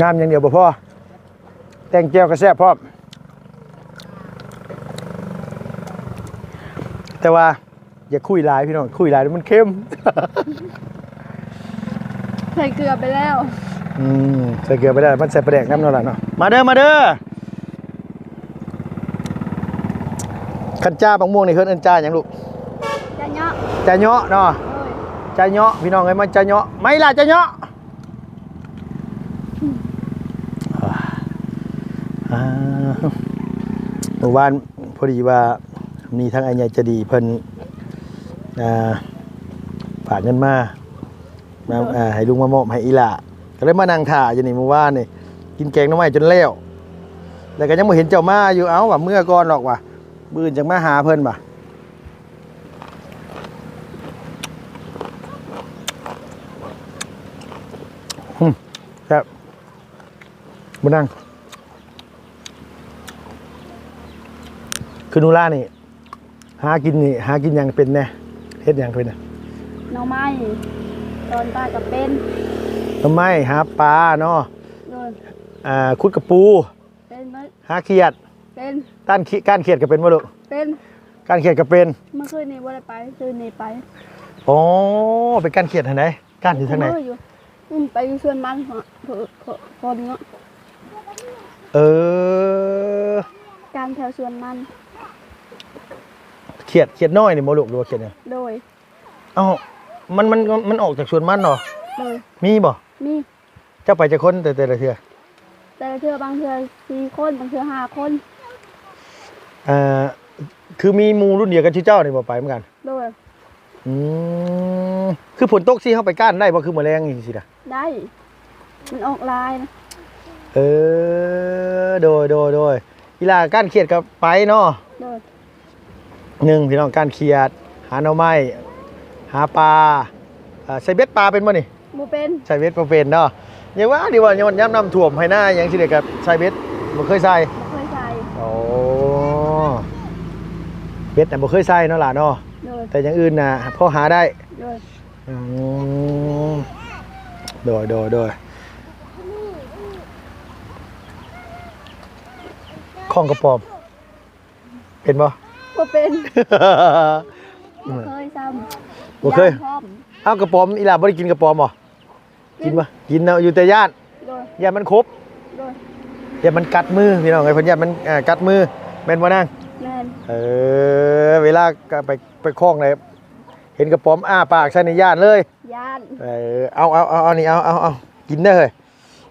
ງາມຢ່າງດຽວບໍ່ພໍ. ແຕ່ງແຈ່ວກໍແຊບພ້ອມ ແຕ່ວ່າຢ່າຂຸ້ຍຫຼາຍພີ່ນ້ອງ ຂຸ້ຍຫຼາຍມັນເຄັມ. ໃສ່ເກືອໄປແລ້ວ ອືມ ໃສ່ເກືອໄປແລ້ວ ມັນໃສ່ປາແດກນຳເນາະຫຼານເນາະ. ມາເດີ ມາເດີ. ຄັນຈ້າບັກມ່ວງນີ້ເອີ້ນ ເອີ້ນຈ້າຫຍັງລູກ? ຈາເຍາະ ຈາເຍາະເນາະ ໂດຍ ຈາເຍາະ ພີ່ນ້ອງເອີຍ ມາຈາເຍາະ ມາອີ່ຫຼ້າ ຈາເຍາະ. ອ່າ ມື້ວານພໍດີວ່າມີທາງອ້າຍໃຫຍ່ໃຈດີເພິ່ນ ອ່າ ຝາກເງິນມາ ມາ ໂດຍ ອ່າ ໃຫ້ລຸງມາມອບໃຫ້ອີ່ຫຼ້າ ກໍເລີຍມານັ່ງຖ້າຢູ່ນີ້ມື້ວານນີ້ ກິນແກງໜໍ່ໄມ້ຈົນແລ້ວ ແລ້ວກໍຍັງບໍ່ເຫັນເຈົ້າມາຢູ່. ເອົ້າ ວ່າເມືອກ່ອນດອກວ່າ ມື້ອື່ນຈັ່ງມາຫາເພິ່ນວ່າ. ອືມ ແຊບ ບໍ່ນັ່ງ ຄືໜູລານີ້ ຫາກິນນີ້ ຫາກິນຫຍັງເປັນແດ່? ເຮັດຫຍັງເປັນນະ? ໜໍ່ໄມ້ ສອນປາກໍເປັນ ໜໍ່ໄມ້ ຫາປາເນາະ ໂດຍ ອ່າ ຂຸດກະປູ ເປັນເບິດ ຫາຂຽດ ເປັນ ກ້ານຂຽດ ກ້ານຂຽດກໍເປັນບໍ່ລູກ? ເປັນ ກ້ານຂຽດກໍເປັນ. ເມື່ອຄືນນີ້ບໍ່ໄດ້ໄປ ຄືນນີ້ໄປ. ອໍ ໄປກ້ານຂຽດທາງໃດ? ກ້ານຢູ່ທາງໃດ? ຢູ່ ອືມ ໄປຢູ່ສວນມັນ ເພາະ ເພາະ ເພາະ ເພາະນີ້ເນາະ. ເອີ ກ້ານແຖວສວນມັນ. ຂຽດ ຂຽດນ້ອຍນີ້ບໍ່ລູກ ຫຼືວ່າຂຽດຫຍັງ? ໂດຍ. ເອົ້າ ມັນ ມັນ ມັນອອກຈາກສວນມັນເນາະ? ໂດຍ. ມີບໍ່? ມີ. ເຈົ້າໄປຈັກຄົນແຕ່ ແຕ່ລະເທື່ອ? ແຕ່ລະເທື່ອ ບາງເທື່ອສີ່ຄົນ ບາງເທື່ອຫ້າຄົນ. ເອີ ຄືມີໝູ່ລຸ້ນດຽວກັນຄືເຈົ້ານີ້ບໍ່ ໄປນຳກັນ? ໂດຍ. ອືມ ຄືຝົນຕົກຊີ້ ເຮົາໄປກ້ານໄດ້ບໍ່ ຄືມື້ແລງຈັ່ງຊີ້ນະ? ໄດ້ ມັນອອກຫຼາຍນະ. ເອີ ໂດຍ ໂດຍ ໂດຍ. ອີ່ຫຼ້າກ້ານຂຽດກໍໄປເນາະ? ໂດຍ. ໜຶ່ງ ພີ່ນ້ອງ ກ້ານຂຽດ ຫາໜໍ່ໄມ້ ຫາປາ ເອີ ໃສ່ເບັດປາເປັນບໍ່ນີ້? ບໍ່ເປັນ. ໃສ່ເບັດບໍ່ເປັນເນາະ. ຢ່າວ່າ ດີວ່າຍ້ອນຍາມນ້ຳຖ້ວມໄຮ່ນາຫຍັງຊີ້ເດ ກໍໃສ່ເບັດ ບໍ່ເຄີຍໃສ່? ບໍ່ເຄີຍໃສ່. ໂອ້ ເບັດນະບໍ່ເຄີຍໃສ່ເນາະຫຼ້າເນາະ? ໂດຍ. ແຕ່ຢ່າງອື່ນນະພໍຫາໄດ້? ໂດຍ. ອືມ ໂດຍ ໂດຍ ໂດຍ. ຂ້ອງກະປອມ ເປັນບໍ່? ບໍ່ເປັນ. ບໍ່ເຄີຍຊ້ຳ. ບໍ່ເຄີຍ? ຢ້ານພ້ອມ. ເອົ້າ ກະປອມ ອີ່ຫຼ້າບໍ່ໄດ້ກິນກະປອມບໍ່? ກິນ. ກິນບໍ່? ກິນເນາະ ຢູ່ແຕ່ຢ້ານ. ໂດຍ. ຢ້ານມັນຄົບ. ໂດຍ. ຢ້ານມັນກັດມື ພີ່ນ້ອງເອີຍ ເພິ່ນຢ້ານມັນ ເອີ ກັດມື ແມ່ນບໍ່ນາງ? ແມ່ນ. ເອີ ເວລາໄປ ໄປຄ້ອງໃດ ເຫັນກະປອມອ້າປາກໃສ່ນີ້ຢ້ານເລີຍ. ຢ້ານ. ເອີ ເອົາ ເອົາ ເອົາ ເອົານີ້ ເອົາ ເອົາ ເອົາ ກິນເດີເຮີ້ຍ.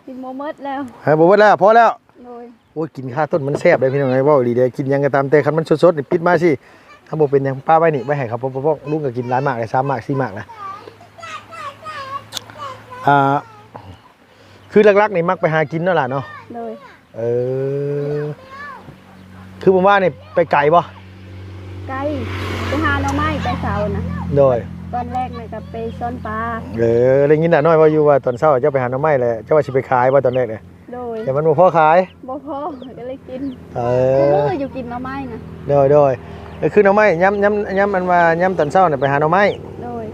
ກິນບໍ່ໝົດແລ້ວ. ເອີ ບໍ່ໝົດແລ້ວ ພໍແລ້ວ. ໂດຍ. ໂອ້ຍ ກິນຄາຕົ້ນມັນແຊບເດ້ພີ່ນ້ອງເອີຍ ເວົ້າອີ່ຫຼີເດ້ ກິນຫຍັງກໍຕາມແຕ່ ຄັນມັນສົດໆນີ້ປິດມາຊີ້ ຖ້າບໍ່ເປັນຫຍັງ ປະໄວ້ນີ້ ໄວ້ໃຫ້ເຂົາ ພວກລຸງກໍກິນຫຼາຍໝາກ ໄດ້ສາມໝາກ ສີ່ໝາກນະ. ອ່າ ຄືຫຼັກໆນີ້ມັກໄປຫາກິນເນາະຫຼ້າເນາະ? ໂດຍ. ເອີ ຄືມື້ວານນີ້ໄປໄກບໍ່? ໄກ ໄປຫາໜໍ່ໄມ້ແຕ່ເຊົ້ານະ. ໂດຍ. ຕອນແລກນະກໍໄປຊ່ອນປາ. ເອີ ໄດ້ຍິນຫຼ້ານ້ອຍເວົ້າຢູ່ວ່າຕອນເຊົ້າເຈົ້າໄປຫາໜໍ່ໄມ້ແຫຼະ ເຈົ້າວ່າຊິໄປຂາຍບໍ່ຕອນແລກນະ? ໂດຍ. ແຕ່ມັນບໍ່ພໍຂາຍ. ບໍ່ພໍ ກໍເລີຍກິນ. ເອີ ຄືມື້ຢູ່ກິນໜໍ່ໄມ້ນະ. ໂດຍ ໂດຍ. ກໍຄືໜໍ່ໄມ້ ຍາມ ຍາມ ຍາມອັນວ່າຍາມຕອນເຊົ້ານະໄປຫາໜໍ່ໄມ້. ໂດຍ.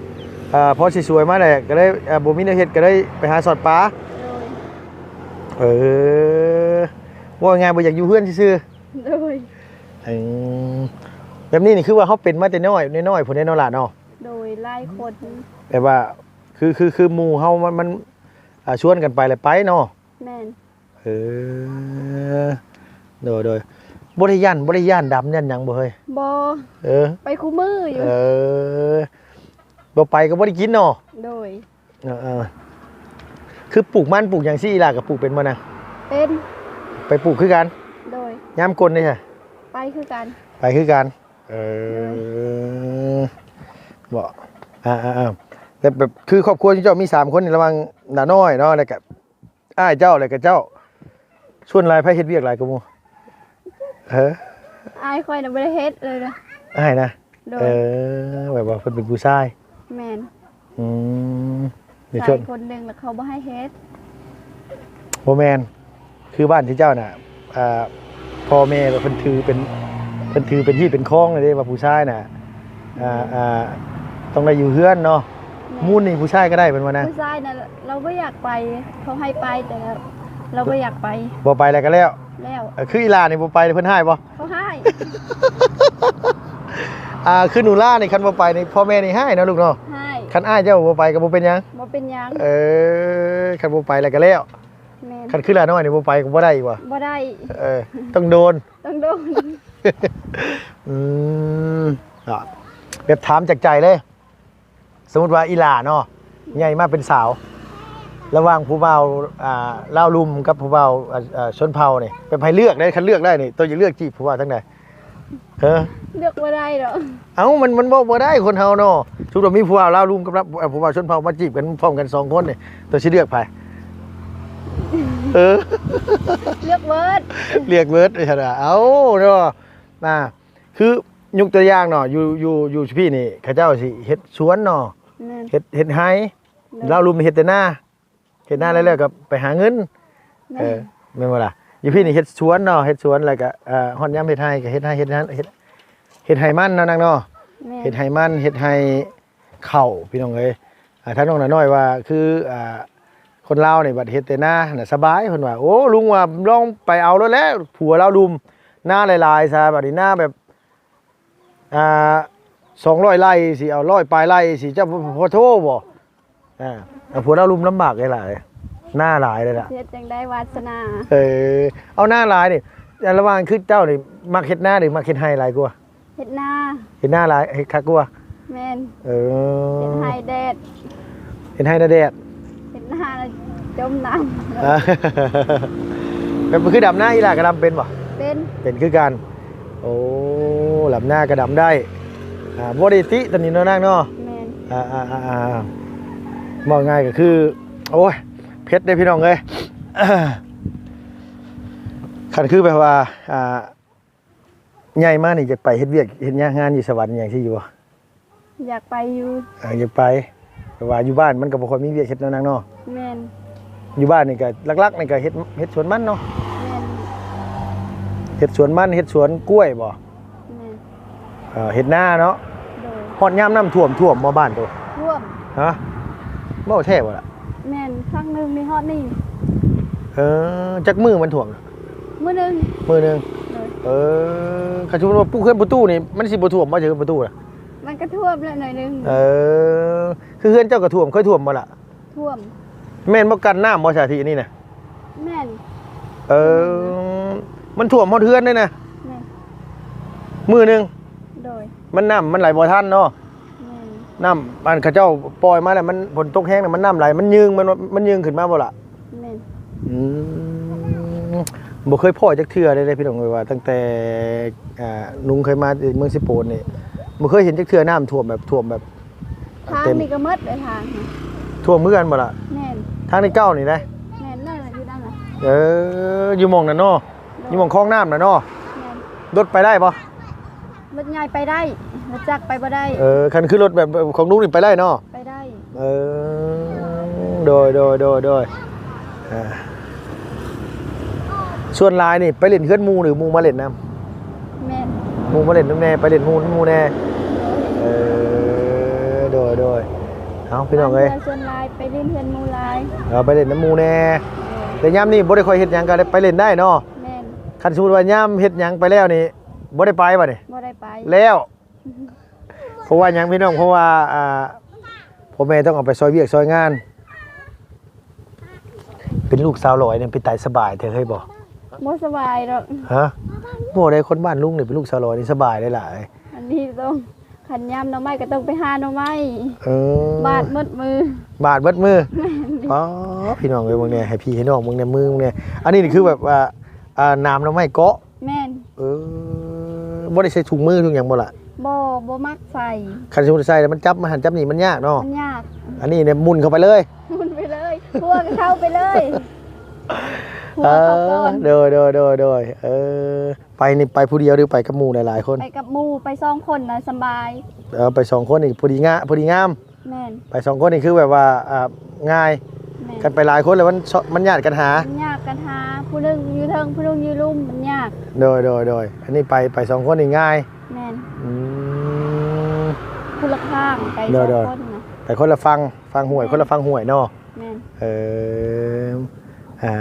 ເອີ ພໍຊິສວຍມາແຫຼະ ກໍເລີຍ ເອີ ບໍ່ມີແນວເຮັດ ກໍເລີຍໄປຫາຊ່ອນປາ. ໂດຍ. ເອີ ເວົ້າງ່າຍໆ ບໍ່ຢາກຢູ່ເຮືອນຊື່ໆ. ໂດຍ. ເອີ ແບບນີ້ນີ້ຄືວ່າເຮົາເປັນມາແຕ່ນ້ອຍ ນ້ອຍໆ ພຸ້ນເດ້ເນາະຫຼ້າເນາະ? ໂດຍ. ຫຼາຍຄົນ ແບບວ່າ ຄື ຄື ຄືໝູ່ເຮົາມັນ ມັນ ອ່າ ຊວນກັນໄປແລ້ວໄປເນາະ? ແມ່ນ. ເອີ ໂດຍ ໂດຍ. ບໍ່ໄດ້ຢ້ານ ບໍ່ໄດ້ຢ້ານດຳຢ້ານຫຍັງບໍ່ເຮີ້ຍ? ບໍ່. ເອີ ໄປຄູ່ມື້ຢູ່. ເອີ ບໍ່ໄປກໍບໍ່ໄດ້ກິນເນາະ? ໂດຍ. ເອີ ເອີ ຄືປູກມັນປູກຫຍັງຊີ້ ອີ່ຫຼ້າກໍປູກເປັນບໍ່ນະ? ເປັນ. ໄປປູກຄືກັນ? ໂດຍ. ຍາມຝົນເດ້ຊະ? ໄປຄືກັນ. ໄປຄືກັນ. ເອີ ໂດຍ. ບໍ່ ອ່າໆໆ ແຕ່ແບບ ຄືຄອບຄົວເຈົ້າມີສາມຄົນນີ້ ລະຫວ່າງຫຼ້ານ້ອຍເນາະ ແລ້ວກະອ້າຍເຈົ້າ ແລ້ວກະເຈົ້າ ສ່ວນຫຼາຍໃຜເຮັດວຽກຫຼາຍກວ່າໝູ່? ເອີ ອ້າຍຂ້ອຍນະບໍ່ໄດ້ເຮັດເລີຍນະ. ອ້າຍນະ? ໂດຍ. ເອີ ແບບວ່າເພິ່ນເປັນຜູ້ຊາຍ. ແມ່ນ. ອືມ ໃສ່ຄົນໜຶ່ງແລ້ວເຂົາບໍ່ໃຫ້ເຮັດ. ບໍ່ແມ່ນ ຄືບ້ານທີ່ເຈົ້ານະ ອ່າ ພໍ່ແມ່ເພິ່ນຖືເປັນ ເພິ່ນຖືເປັນຮີດເປັນຄອງເດ້ ວ່າຜູ້ຊາຍນະ ອ່າ ອ່າ ຕ້ອງໄດ້ຢູ່ເຮືອນເນາະ. ແມ່ນ. ມູນນີ້ຜູ້ຊາຍກໍໄດ້ແມ່ນບໍ່ນະ? ຜູ້ຊາຍນະ ລາວບໍ່ຢາກໄປ ເຂົາໃຫ້ໄປ ແຕ່ລາວບໍ່ຢາກໄປ. ບໍ່ໄປແລ້ວກໍແລ້ວ. ແລ້ວ ເອີ ຄືອີຫຼ້ານີ້ບໍ່ໄປເພິ່ນຮ້າຍບໍ່? ເຂົາຮ້າຍ ອ່າ ຄືໜູຫຼ້ານີ້ຄັນບໍ່ໄປນີ້ພໍ່ແມ່ນີ້ຮ້າຍເນາະລູກເນາະ. ຮ້າຍ ຄັນອ້າຍເຈົ້າບໍ່ໄປກໍບໍ່ເປັນຫຍັງ ບໍ່ເປັນຫຍັງ ເອີ ຄັນບໍ່ໄປແລ້ວກໍແລ້ວ. ແມ່ນ ຄັນຄືຫຼ້ານ້ອຍນີ້ບໍ່ໄປກໍບໍ່ໄດ້ອີກບໍ່? ບໍ່ໄດ້ ເອີ ຕ້ອງໂດນ ຕ້ອງໂດນ ອືມ ເນາະ ແບບຖາມຈາກໃຈເລີຍ ສົມມຸດວ່າອີຫຼ້າເນາະ ໃຫຍ່ມາເປັນສາວ ລະຫວ່າງຜູ້ບ່າວ ອ່າ ລາວລຸ່ມກັບຜູ້ບ່າວ ອ່າ ຊົນເຜົ່ານີ້ ແບບໃຫ້ເລືອກເດ້ ຄັນເລືອກໄດ້ນີ້ ໂຕຈະເລືອກຈີບຜູ້ບ່າວທາງໃດ? ເອີ ເລືອກບໍ່ໄດ້ດອກ ເອົ້າ ມັນ ມັນເວົ້າບໍ່ໄດ້ຄົນເຮົາເນາະ. ສົມມຸດວ່າມີຜູ້ບ່າວລາວລຸ່ມກັບ ເອີ ຜູ້ບ່າວຊົນເຜົ່າມາຈີບກັນພ້ອມກັນສອງຄົນນີ້ ໂຕຊິເລືອກໃຜ? ເອີ ເລືອກເບີດ ເລືອກເບີດ ເອີ ເອົາເນາະ ນະ ຄືຍົກຕົວຢ່າງເນາະ ຢູ່ ຢູ່ ຢູ່ພີ້ນີ້ ເຂົາເຈົ້າຊິເຮັດສວນເນາະ ແມ່ນ ເຮັດ ເຮັດໄຮ່ ໂດຍ ລາວລຸ່ມເຮັດແຕ່ນາ ເຮັດນາແລ້ວກໍໄປຫາເງິນ ແມ່ນ ເອີ ແມ່ນບໍ່ລະ? ຢູ່ພີ້ນີ້ເຮັດສວນເນາະ ເຮັດສວນ ແລ້ວກໍ ເອີ ຮອດຍາມເຮັດໄຮ່ກໍເຮັດໄຮ່ ເຮັດ ເຮັດ ເຮັດໄຮ່ມັນເນາະນາງເນາະ ແມ່ນ ເຮັດໄຮ່ມັນ ເຮັດໄຮ່ເຂົ້າ ພີ່ນ້ອງເອີຍ. ອ່າ ທາງນ້ອງນານ້ອຍວ່າ ຄື ອ່າ ຄົນລາວນີ້ບັດເຮັດແຕ່ນານະສະບາຍ ເພິ່ນວ່າ ໂອ້ ລຸງວ່າລອງໄປເອົາໂລດແຫຼະ ຜົວລາວລຸ່ມ ນາຫຼາຍໆຊະ ບັດນີ້ນາແບບ ອ່າ ສອງຮ້ອຍໄຮ່ຊິເອົາ ຮ້ອຍປາຍໄຮ່ຊິ ເຈົ້າພໍໂທບໍ່? ອ່າ ເອົາ ຜົວລາວລຸ່ມລຳບາກຫຼາຍໆ ນາຫຼາຍເລີຍລະ ເຮັດຈັ່ງໃດວາສະໜາ ເອີ ເອົານາຫຼາຍນີ້ ລະຫວ່າງຄືເຈົ້ານີ້ມັກເຮັດນາ ຫຼື ມັກເຮັດໄຮ່ຫຼາຍກວ່າ? ເຮັດນາ ເຮັດນາຫຼາຍ ເຮັດຄັກກວ່າ ແມ່ນ ເອີ ເຮັດໄຮ່ແດດ ເຮັດໄຮ່ນາແດດ ເຮັດນາແລ້ວຈົມນ້ຳ ແບບຄືດຳນາ ອີຫຼ້າກໍດຳເປັນບໍ່? ເປັນ ເປັນຄືກັນ ໂອ້ ດຳນາກໍດຳໄດ້ ອ່າ ບໍ່ໄດ້ຕິຕົວນີ້ເນາະນາງເນາະ ແມ່ນ ອ່າໆໆ ເວົ້າງ່າຍກໍຄື ໂອ້ຍ ເຜັດເດ້ພີ່ນ້ອງເອີຍ ຄັນຄືແບບວ່າ ອ່າ ໃຫຍ່ມານີ້ຢາກໄປເຮັດວຽກເຮັດງານຢູ່ສະຫວັນຫຍັງຊີ້ຢູ່ບໍ່? ຢາກໄປຢູ່ ເອີ ຢາກໄປ ແຕ່ວ່າຢູ່ບ້ານມັນກໍບໍ່ຄ່ອຍມີວຽກເຮັດເນາະນາງເນາະ ແມ່ນ ຢູ່ບ້ານນີ້ກໍຫຼັກໆນີ້ກໍເຮັດ ເຮັດສວນມັນເນາະ ແມ່ນ ເຮັດສວນມັນ ເຮັດສວນກ້ວຍບໍ່? ແມ່ນ ເອີ ເຮັດນາເນາະ ໂດຍ ຮອດຍາມນ້ຳຖ້ວມ ຖ້ວມບໍ່ບ້ານໂຕ? ຖ້ວມ ຮະ ເວົ້າແທ້ບໍ່ລະ? ແມ່ນ ຄັ້ງໜຶ່ງນີ້ຮອດນີ້ ເອີ ຈັກມື້ມັນຖ້ວມ? ມື້ໜຶ່ງ ມື້ໜຶ່ງ ໂດຍ ເອີ ຄັນສົມມຸດວ່າປຸກເຮືອນປະຕູນີ້ ມັນຊິບໍ່ຖ້ວມບໍ່ ເຮືອນປະຕູນະ? ມັນກໍຖ້ວມແຫຼະໜ້ອຍໜຶ່ງ ເອີ ຄືເຮືອນເຈົ້າກໍຖ້ວມ ເຄີຍຖ້ວມບໍ່ລະ? ຖ້ວມ ແມ່ນບໍ່ ກັນນ້ຳບໍ່ ສາທິນີ້ນະ? ແມ່ນ ເອີ ມັນຖ້ວມຮອດເຮືອນເດ້ນະ ແມ່ນ ມື້ໜຶ່ງ ໂດຍ ມັນນ້ຳມັນໄຫຼບໍ່ທັນເນາະ ແມ່ນ ນ້ຳ ອັນເຂົາເຈົ້າປ່ອຍມາແລ້ວ ມັນ ຝົນຕົກແຮງແລ້ວມັນນ້ຳໄຫຼ ມັນຍືງ ມັນ ມັນຍືງຂຶ້ນມາບໍ່ລະ? ແມ່ນ ອືມ ບໍ່ເຄີຍພໍ້ຈັກເທື່ອເລີຍເດ້ພີ່ນ້ອງເອີຍ ວ່າຕັ້ງແຕ່ ອ່າ ລຸງເຄີຍມາເມືອງເຊໂປນນີ້ ບໍ່ເຄີຍເຫັນຈັກເທື່ອນ້ຳຖ້ວມແບບ ຖ້ວມແບບ ທາງນີ້ກໍໝົດເລີຍທາງ ຖ້ວມຄືກັນບໍ່ລະ? ແມ່ນ ທາງນີ້ເກົ່ານີ້ໄດ໋ ແມ່ນ ນັ້ນລະ ຢູ່ນັ້ນລະ ເອີ ຢູ່ໝ່ອງນັ້ນເນາະ ຢູ່ໝ່ອງຄອງນ້ຳນະເນາະ ແມ່ນ ລົດໄປໄດ້ບໍ່? ລົດໃຫຍ່ໄປໄດ້ ລົດຈັກໄປບໍ່ໄດ້ ເອີ ຄັນຄືລົດແບບຂອງລຸງນີ້ໄປໄດ້ເນາະ ໄປໄດ້ ເອີ ໂດຍ ໂດຍ ໂດຍ ໂດຍ ອ່າ ສ່ວນຫຼາຍນີ້ໄປຫຼິ້ນເຮືອນໝູ່ ຫຼື ໝູ່ມາຫຼິ້ນນຳ? ແມ່ນ ໝູ່ມາຫຼິ້ນນຳແດ່ ໄປຫຼິ້ນໝູ່ ໝູ່ແດ່ ເອີ ໂດຍ ໂດຍ ເອົ້າ ພີ່ນ້ອງເອີຍ ສ່ວນຫຼາຍໄປຫຼິ້ນເຮືອນໝູ່ຫຼາຍ ເອີ ໄປຫຼິ້ນນຳໝູ່ແດ່ ແຕ່ຍາມນີ້ບໍ່ໄດ້ຄ່ອຍເຮັດຫຍັງ ກໍໄດ້ໄປຫຼິ້ນໄດ້ເນາະ ແມ່ນ ຄັນສົມມຸດວ່າຍາມເຮັດຫຍັງໄປແລ້ວນີ້ ບໍ່ໄດ້ໄປບັດນີ້ ບໍ່ໄດ້ໄປ ແລ້ວ ເພາະວ່າຫຍັງພີ່ນ້ອງ ເພາະວ່າ ອ່າ ພໍ່ແມ່ຕ້ອງເອົາໄປຊ່ອຍວຽກຊ່ອຍງານ ເປັນລູກສາວຫຼອຍນີ້ເປັນຕາສະບາຍແທ້ເຮີ້ຍບໍ່? ບໍ່ສະບາຍດອກ ຮະ ບໍ່ໄດ້ ຄົນບ້ານລຸງນີ້ເປັນລູກສາວຫຼອຍນີ້ສະບາຍຫຼາຍໆ ອັນນີ້ຕ້ອງ ຄັນຍາມໜໍ່ໄມ້ກໍຕ້ອງໄປຫາໜໍ່ໄມ້ ເອີ ບາດໝົດມື ບາດເບິດມື ແມ່ນ ອໍ ພີ່ນ້ອງເອີຍ ເບິ່ງແດ່ ໃຫ້ພີ່ໃຫ້ນ້ອງເບິ່ງແດ່ ມືເບິ່ງແດ່ ອັນນີ້ນີ້ຄືແບບວ່າ ອ່າ ໜາມໜໍ່ໄມ້ເກາະ ແມ່ນ ເອີ ບໍ່ໄດ້ໃສ່ຖົງມືຖົງຫຍັງບໍ່ລະ? ບໍ່ ບໍ່ມັກໃສ່ ຄັນສົມມຸດໃສ່ແລ້ວມັນຈັບ ມັນຫັ້ນຈັບນີ້ ມັນຍາກເນາະ ມັນຍາກ ອັນນີ້ນີ້ໝຸ່ນເຂົ້າໄປເລີຍ ໝຸ່ນໄປເລີຍ ຫົວກໍເຂົ້າໄປເລີຍ ຫົວເຂົ້າກ່ອນ ເອີ ໂດຍ ໂດຍ ໂດຍ ໂດຍ ເອີ ໄປນີ້ໄປຜູ້ດຽວ ຫຼື ໄປກັບໝູ່ຫຼາຍໆຄົນ? ໄປກັບໝູ່ ໄປສອງຄົນນະສະບາຍ ເອີ ໄປສອງຄົນນີ້ພໍດີງາ ພໍດີງາມ ແມ່ນ ໄປສອງຄົນນີ້ຄືແບບວ່າ ອ່າ ງ່າຍ ແມ່ນ ຄັນໄປຫຼາຍຄົນແລ້ວມັນ ມັນຍາດກັນຫາ ມັນຍາດກັນຫາ ຜູ້ໜຶ່ງຢູ່ເທິງ ຜູ້ໜຶ່ງຢູ່ລຸ່ມ ມັນຍາກ ໂດຍ ໂດຍ ໂດຍ ອັນນີ້ໄປ ໄປສອງຄົນນີ້ງ່າຍ ແມ່ນ ອືມ ຄົນລະຂ້າງ ໄປ ໂດຍ ສອງ ໂດຍ ຄົນນະ ໄປຄົນລະຝັ່ງ ຝັ່ງຫ້ວຍ ແມ່ນ ຄົນລະຝັ່ງຫ້ວຍເນາະ ແມ່ນ ເອີ ອ່າ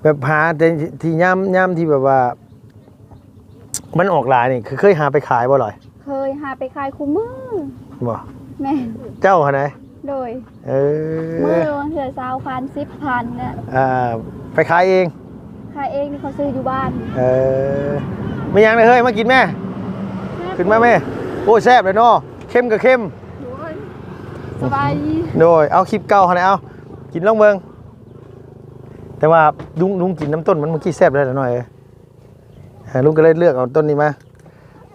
ແບບຫາແຕ່ທີ່ຍາມ ຍາມທີ່ແບບວ່າ ມັນອອກຫຼາຍນີ້ ເຄີຍຫາໄປຂາຍບໍ່ລອຍ? ເຄີຍຫາໄປຂາຍຄູ່ມື້. ບໍ່? ແມ່ນ. ເຈົ້າຫັ້ນໃດ? ໂດຍ. ເອີ ມື້ລະເທື່ອຊາວພັນ ສິບພັນນະ. ອ່າ ໄປຂາຍເອງ? ຂາຍເອງນີ້ ເຂົາຊື້ຢູ່ບ້ານ. ເອີ ແມ່ນຫຍັງເຮີ້ຍ ມາກິນແມ່. ຂຶ້ນມາແມ່. ໂອ້ ແຊບເລີຍເນາະ ເຄັມກໍເຄັມ. ໂດຍ ສະບາຍດີ. ໂດຍ ເອົາ ຄລິບເກົ່າຫັ້ນແຫຼະ ເອົາ ກິນລອງເບິ່ງ. ແຕ່ວ່າລຸງ ລຸງກິນນຳຕົ້ນມັນເມື່ອກີ້ແຊບແລ້ວໜ້ອຍເອີຍ. ລຸງກໍເລີຍເລືອກເອົາຕົ້ນນີ້ມາ.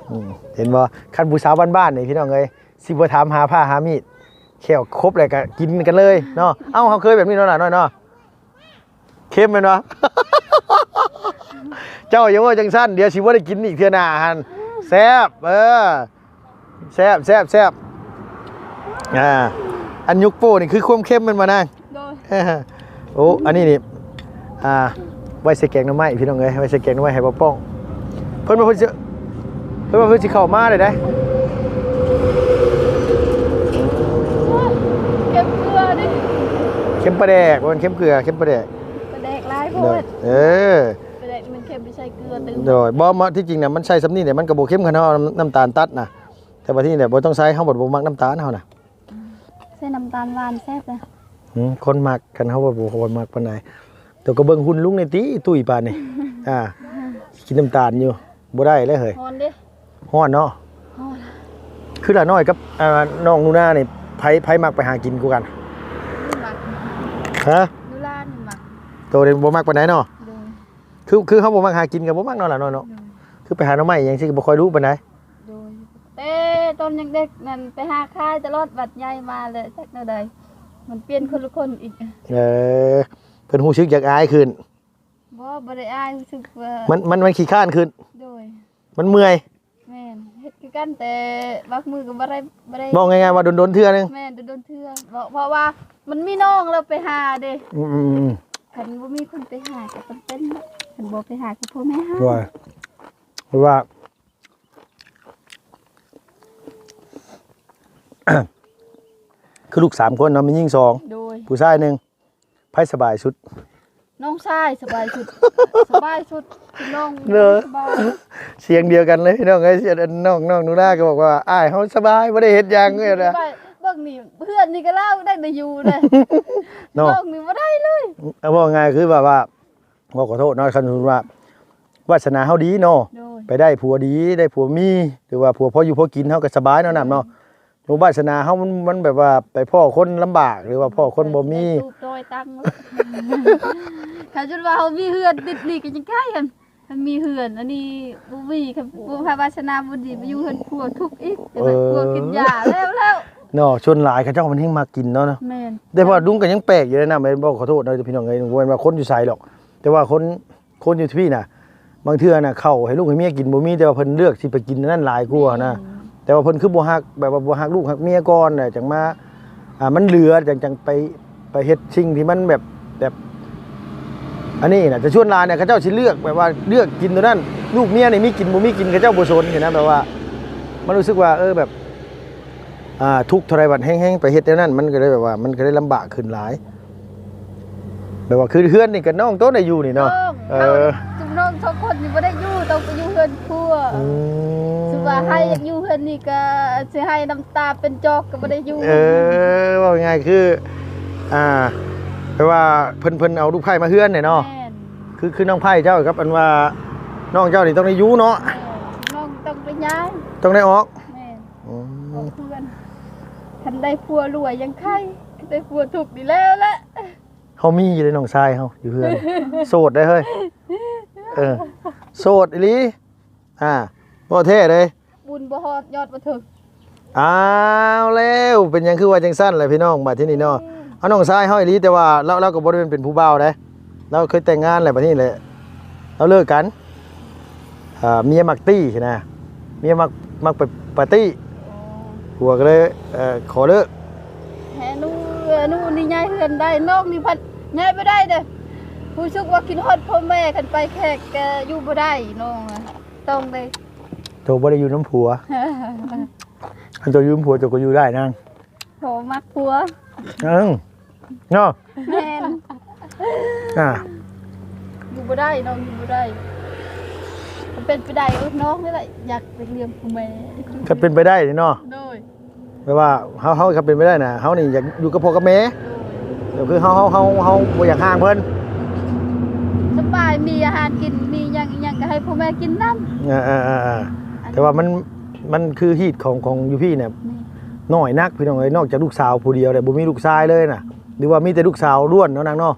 ອືມ ເຫັນບໍ່ ຄັນຜູ້ສາວບ້ານໆນີ້ ພີ່ນ້ອງເອີຍ ຊິບໍ່ຖາມຫາຜ້າຫາມີດ ແຂ້ວຄົບແລ້ວກໍກິນກັນເລີຍເນາະ. ເອົ້າ ເຮົາເຄີຍແບບນີ້ເນາະຫຼ້ານ້ອຍເນາະ. ເຄັມແມ່ນບໍ່? ເຈົ້າຢ່າເວົ້າຈັ່ງຊັ້ນ ດຽວຊິບໍ່ໄດ້ກິນອີກເທື່ອໜ້າຫັ້ນ. ແຊບ ເອີ ແຊບ ແຊບ ແຊບ. ອ່າ ອັນຍຸກໂປ້ນີ້ຄືຄວາມເຄັມແມ່ນບໍ່ນາງ? ໂດຍ. ໂອ້ ອັນນີ້ນີ້ ອ່າ ໄວ້ໃສ່ແກງໜໍ່ໄມ້ ພີ່ນ້ອງເອີຍ ໄວ້ໃສ່ແກງໜໍ່ໄມ້ໃຫ້ບ່າວປ້ອງ. ເພິ່ນວ່າເພິ່ນຊິ ເພິ່ນວ່າເພິ່ນຊິເຂົ້າມາໄດ້ໃດ. ເຄັມເກືອເດ້. ເຄັມປາແດກ ບໍ່ແມ່ນເຄັມເກືອ ເຄັມປາແດກ. ປາແດກຫຼາຍໂພດ. ເອີ ປາແດກມັນເຄັມ ໄປໃສ່ເກືອຕື່ມ. ໂດຍ ບໍ່ ມາ ທີ່ຈິງນະ ມັນໃສ່ສ່ຳນີ້ແຫຼະ ມັນກໍບໍ່ເຄັມ ຄັນເຮົາເອົານ້ຳ ນ້ຳຕານຕັດນະ. ແຕ່ວ່າທີ່ນີ້ແຫຼະ ບໍ່ຕ້ອງໃສ່ ເຮົາບັດບໍ່ມັກນ້ຳຕານເຮົານະ. ໃສ່ນ້ຳຕານຫວານແຊບເດ້. ອືມ ຄົນມັກ ຄັນເຮົາບໍ່ ບໍ່ຄ່ອຍມັກປານໃດ. ແຕ່ກໍເບິ່ງຫຸ່ນລຸງແດ່ຕິ ຕຸ້ຍປານນີ້. ອ່າ ກິນນ້ຳຕານຢູ່ ບໍ່ໄດ້ເລີຍເຮີ້ຍ. ຮ້ອນເດ້. ຮ້ອນເນາະ. ຮ້ອນ. ຄືຫຼ້ານ້ອຍກັບ ອ່າ ນ້ອງໜູນານີ້ ໃຜ ໃຜມັກໄປຫາກິນກວ່າກັນ? ມັກ. ຮະ? ໜູນານີ້ມັກ. ໂຕນີ້ບໍ່ມັກປານໃດເນາະ. ໂດຍ. ຄື ຄືເຮົາບໍ່ມັກຫາກິນກໍບໍ່ມັກເນາະຫຼ້ານ້ອຍເນາະ. ໂດຍ. ຄືໄປຫາໜໍ່ໄມ້ຫຍັງຊີ້ກໍບໍ່ຄ່ອຍດຸປານໃດ. ໂດຍ. ແຕ່ຕອນຍັງເດັກນັ້ນໄປຫາຂາຍຕະຫຼອດ ບັດໃຫຍ່ມາແລ້ວຈັກແນວໃດ ມັນປ່ຽນຄົນລະຄົນອີກ. ເອີ ເພິ່ນຮູ້ສຶກຢາກອາຍຂຶ້ນ. ບໍ່ ບໍ່ໄດ້ອາຍ ຮູ້ສຶກວ່າ ມັນ ມັນ ມັນຂີ້ຄ້ານຂຶ້ນ. ໂດຍ. ມັນເມື່ອຍ. ແມ່ນ ເຮັດຄືກັນ ແຕ່ບາງມື້ກໍບໍ່ໄດ້ ບໍ່ໄດ້ ເວົ້າງ່າຍໆວ່າດົນໆເທື່ອໜຶ່ງ. ແມ່ນ ດົນໆເທື່ອ ເພາະ ເພາະວ່າມັນມີນ້ອງແລ້ວໄປຫາເດ້. ອືມໆໆ ຄັນບໍ່ມີຄົນໄປຫາກໍຈຳເປັນ ຄັນບໍ່ໄປຫາກໍພໍ່ແມ່ຫາ. ໂດຍ. ເພາະວ່າ ຄືລູກສາມຄົນເນາະ ມີຍິງສອງ ໂດຍ ຜູ້ຊາຍໜຶ່ງ ໃຜສະບາຍສຸດ? ນ້ອງຊາຍສະບາຍສຸດ. ສະບາຍສຸດ ນ້ອງເນາະ ສະບາຍ. ສຽງດຽວກັນເລີຍພີ່ນ້ອງເອີຍ. ນ້ອງ ນ້ອງໜູນາກໍບອກວ່າ ອ້າຍເຮົາສະບາຍ ບໍ່ໄດ້ເຮັດຫຍັງເລີຍນະ. ເບິ່ງນີ້ ເຮືອນນີ້ກໍລາວໄດ້ ໄດ້ຢູ່ເດ້ ເນາະ ນ້ອງນີ້ບໍ່ໄດ້ເລີຍ. ເວົ້າງ່າຍຄືແບບວ່າ ຂໍໂທດເນາະ ຄັນສົມມຸດວ່າວາດສະໜາເຮົາດີເນາະ ໂດຍ ໄປໄດ້ຜົວດີ ໄດ້ຜົວມີ ຫຼືວ່າຜົວພໍຢູ່ພໍກິນ ເຮົາກໍສະບາຍເນາະ ນ້ຳເນາະ. ໂດຍ. ວາດສະໜາເຮົາມັນ ມັນແບບວ່າໄປພໍ້ຄົນລຳບາກ ຫຼືວ່າພໍ້ຄົນບໍ່ມີ ໄປ ໄປຕູບໂດຍຕັງ. ຄັນຈົນວ່າເຮົາມີເຮືອນຕິດນີ້ກໍຍັງໄຄ ຄັນ ຄັນມີເຮືອນ ອັນນີ້ບໍ່ມີ ຄັນບໍ່ ວາດສະໜາບໍ່ດີ ໄປຢູ່ເຮືອນຜົວທຸກອີກ ເອີ ໄປເຮືອນຜົວກິນຢາແລ້ວໆ ເນາະ. ສ່ວນຫຼາຍເຂົາເຈົ້າມັນແຮ່ງມັກກິນເນາະ. ແມ່ນ. ແຕ່ວ່າລຸງກໍຍັງແປກຢູ່ເດ້ນະ ແມ່ນບໍ່? ຂໍໂທດເນາະພີ່ນ້ອງເອີຍ ບໍ່ແມ່ນວ່າຄົນຢູ່ໃສດອກ ແຕ່ວ່າຄົນ ຄົນຢູ່ທີ່ນີ້ນະ ບາງເທື່ອນະ ເຂົ້າໃຫ້ລູກໃຫ້ເມຍກິນບໍ່ມີ ແຕ່ວ່າເພິ່ນເລືອກຊິໄປກິນອັນນັ້ນຫຼາຍກວ່ານະ. ແມ່ນ. ແຕ່ວ່າເພິ່ນຄືບໍ່ຮັກ ແບບວ່າບໍ່ຮັກລູກຮັກເມຍກ່ອນ ແລ້ວຈັ່ງມາ ອ່າ ມັນເຫຼືອ ຈັ່ງ ຈັ່ງໄປ ໄປເຮັດສິ່ງທີ່ມັນແບບ ແບບ ອັນນີ້ນະ. ແຕ່ສ່ວນຫຼາຍນະ ເຂົາເຈົ້າຊິເລືອກແບບວ່າເລືອກກິນໂຕນັ້ນ ລູກເມຍນີ້ມີກິນບໍ່ມີກິນ ເຂົາເຈົ້າບໍ່ສົນຊີ້ນະ. ແບບວ່າມັນຮູ້ສຶກວ່າ ເອີ ແບບ ອ່າ ທຸກເທົ່າໃດບັດແຮ່ງໆໄປເຮັດແນວນັ້ນ ມັນກໍເລີຍແບບວ່າ ມັນກໍເລີຍລຳບາກຂຶ້ນຫຼາຍ. ແບບວ່າຄືເຮືອນນີ້ກໍນ້ອງໂຕໄດ້ຢູ່ນີ້ເນາະ. ນ້ອງ ເອີ ເຮົາຈຸມນ້ອງສອງຄົນນີ້ບໍ່ໄດ້ຢູ່ ຕ້ອງໄປຢູ່ເຮືອນຜົວ. ອືມ ສົມມຸດວ່າໃຫ້ຢາກຢູ່ເຮືອນນີ້ກໍຊິໃຫ້ນ້ຳຕາເປັນຈອກກໍບໍ່ໄດ້ຢູ່. ເອີ ເວົ້າງ່າຍໆຄື ອ່າ ແປວ່າເພິ່ນ ເພິ່ນເອົາລູກໃພ້ມາເຮືອນນີ້ເນາະ. ແມ່ນ. ຄື ຄືນ້ອງໃພ້ເຈົ້າກັບອັນວ່ານ້ອງເຈົ້ານີ້ຕ້ອງໄດ້ຢູ່ເນາະ. ແມ່ນ ນ້ອງຕ້ອງໄດ້ຍ້າຍ ຕ້ອງໄດ້ອອກ. ແມ່ນ. ອືມ ອອກເຮືອນ ຄັນໄດ້ຜົວລວຍຍັງໄຄ ໄດ້ຜົວທຸກນີ້ແລ້ວແຫຼະ. ເຮົາມີຢູ່ເດ້ ນ້ອງຊາຍເຮົາຢູ່ເຮືອນ ໂສດໄດ໋ເຮີ້ຍ. ເອີ ໂສດອີ່ຫຼີ ອ່າ ເວົ້າແທ້ເດ້. ບຸນບໍ່ຮອດຍອດບໍ່ເຖິງ. ອ້າວແລ້ວ ເປັນຫຍັງຄືວ່າຈັ່ງຊັ້ນລະພີ່ນ້ອງ ບາດທີນີ້ເນາະ. ອືມ ເອົາ ນ້ອງຊາຍເຮົາອີ່ຫຼີ ແຕ່ວ່າລາວ ລາວກໍບໍ່ໄດ້ເປັນ ເປັນຜູ້ບ່າວໃດ໋ ລາວເຄີຍແຕ່ງງານແລ້ວ ບາດທີນີ້ແຫຼະ ລາວເລີກກັນ. ອ່າ ເມຍມັກຕີ້ນະ ເມຍມັກ ມັກໄປປາຕີ້. ອໍ ຜົວກໍເລີຍ ເອີ ຂໍເລີກ. ແຮນູ ເອີ ໜູນີ້ຍ້າຍເຮືອນໄດ້ ນ້ອງນີ້ພັດຍ້າຍບໍ່ໄດ້ເດີ້. ຮູ້ສຶກວ່າຄິດຮອດພໍ່ແມ່ ຄັນໄປແຂກກໍຢູ່ບໍ່ໄດ້ ນ້ອງນະ ຕ້ອງໄດ້. ໂຕບໍ່ໄດ້ຢູ່ນຳຜົວ ຄັນໂຕຢູ່ນຳຜົວ ໂຕກໍຢູ່ໄດ້ນາງ. ໂຕມັກຜົວ. ເອີ ເນາະ. ແມ່ນ. ອ່າ ບໍ່ໄດ້ ນ້ອງຢູ່ບໍ່ໄດ້. ຄັນເປັນໄປໄດ້ ເອີ ນ້ອງນີ້ແຫຼະຢາກໄປລ້ຽງຜູ້ແມ່. ຄັນເປັນໄປໄດ້ນີ້ເນາະ. ໂດຍ. ແບບວ່າເຮົາ ເຮົາ ຄັນເປັນໄປໄດ້ນະ ເຮົານີ້ຢາກຢູ່ກັບພໍ່ກັບແມ່. ໂດຍ. ກໍຄືເຮົາ ເຮົາ ເຮົາ ເຮົາບໍ່ຢາກຫ່າງເພິ່ນ. ສະບາຍ ມີອາຫານກິນ ມີຫຍັງ ອີຫຍັງກໍໃຫ້ພໍ່ແມ່ກິນນຳ. ເອີໆໆໆ ແຕ່ວ່າມັນ ມັນຄືຮີດຂອງ ຂອງຢູ່ພີ້ນະ ແມ່ນ ນ້ອຍນັກ ພີ່ນ້ອງເອີຍ. ນອກຈາກລູກສາວຜູ້ດຽວແລ້ວ ບໍ່ມີລູກຊາຍເລີຍນະ ຫຼືວ່າມີແຕ່ລູກສາວລ້ວນເນາະນາງເນາະ.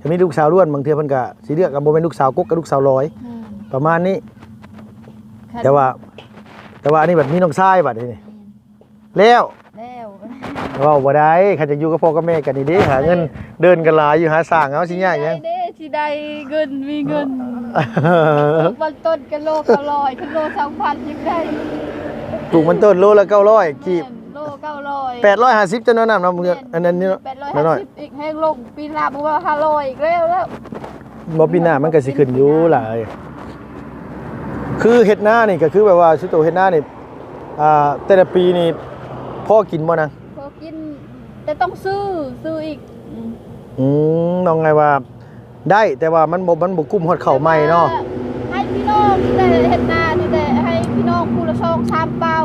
ຖ້າມີລູກສາວລ້ວນ ບາງເທື່ອເພິ່ນກໍຊິເລືອກ ກໍບໍ່ແມ່ນລູກສາວກົກກັບລູກສາວລອຍ. ແມ່ນ. ປະມານນີ້. ແຕ່ວ່າ ແຕ່ວ່າອັນນີ້ບັດມີນ້ອງຊາຍບັດນີ້. ແມ່ນ. ແລ້ວ ແລ້ວ ເວົ້າບໍ່ໄດ້ ຄັນຈະຢູ່ກັບພໍ່ກັບແມ່ກັນນີ້ເດ້ ຫາເງິນເດືອນກໍຫຼາຍຢູ່ ຫາສ້າງເອົາ ຊິຍາກຫຍັງ. ຊິໄດ້ເດ້ ຊິໄດ້ເງິນ ມີເງິນ. ເອີ ບາງຕົ້ນກໍໂລເກົ້າຮ້ອຍ ຄັນໂລສອງພັນຍັງໄດ້. ປູກມັນຕົ້ນໂລລະເກົ້າຮ້ອຍກີບ. ແມ່ນ ໂລເກົ້າຮ້ອຍ ແປດຮ້ອຍຫ້າສິບ ຈະນ້ອຍນຳເນາະ. ແມ່ນ. ອັນນັ້ນນີ້ເນາະ ແປດຮ້ອຍຫ້າສິບ ນ້ອຍໆ ອີກແຮງລົງ ປີໜ້າບໍ່ວ່າຫ້າຮ້ອຍອີກແລ້ວ ແລ້ວ. ບໍ່ ປີໜ້າມັນກໍຊິຂຶ້ນຢູ່ຫຼາຍ. ຄືເຮັດນານີ້ກໍຄືແບບວ່າ ສຸໂຕເຮັດນານີ້ ອ່າ ແຕ່ລະປີນີ້ພໍກິນບໍ່ນາງ? ພໍກິນ ແຕ່ຕ້ອງຊື້ ຊື້ອີກ. ອືມ ອືມ ເວົ້າງ່າຍວ່າໄດ້ ແຕ່ວ່າມັນບໍ່ ມັນບໍ່ກຸ້ມຮອດເຂົ້າໃໝ່ເນາະ. ແຕ່ວ່າໃຫ້ພີ່ນ້ອງນີ້ແຫຼະ ເຮັດນານີ້ແຫຼະ ໃຫ້ພີ່ນ້ອງຜູ້ລະສອງສາມເປົາ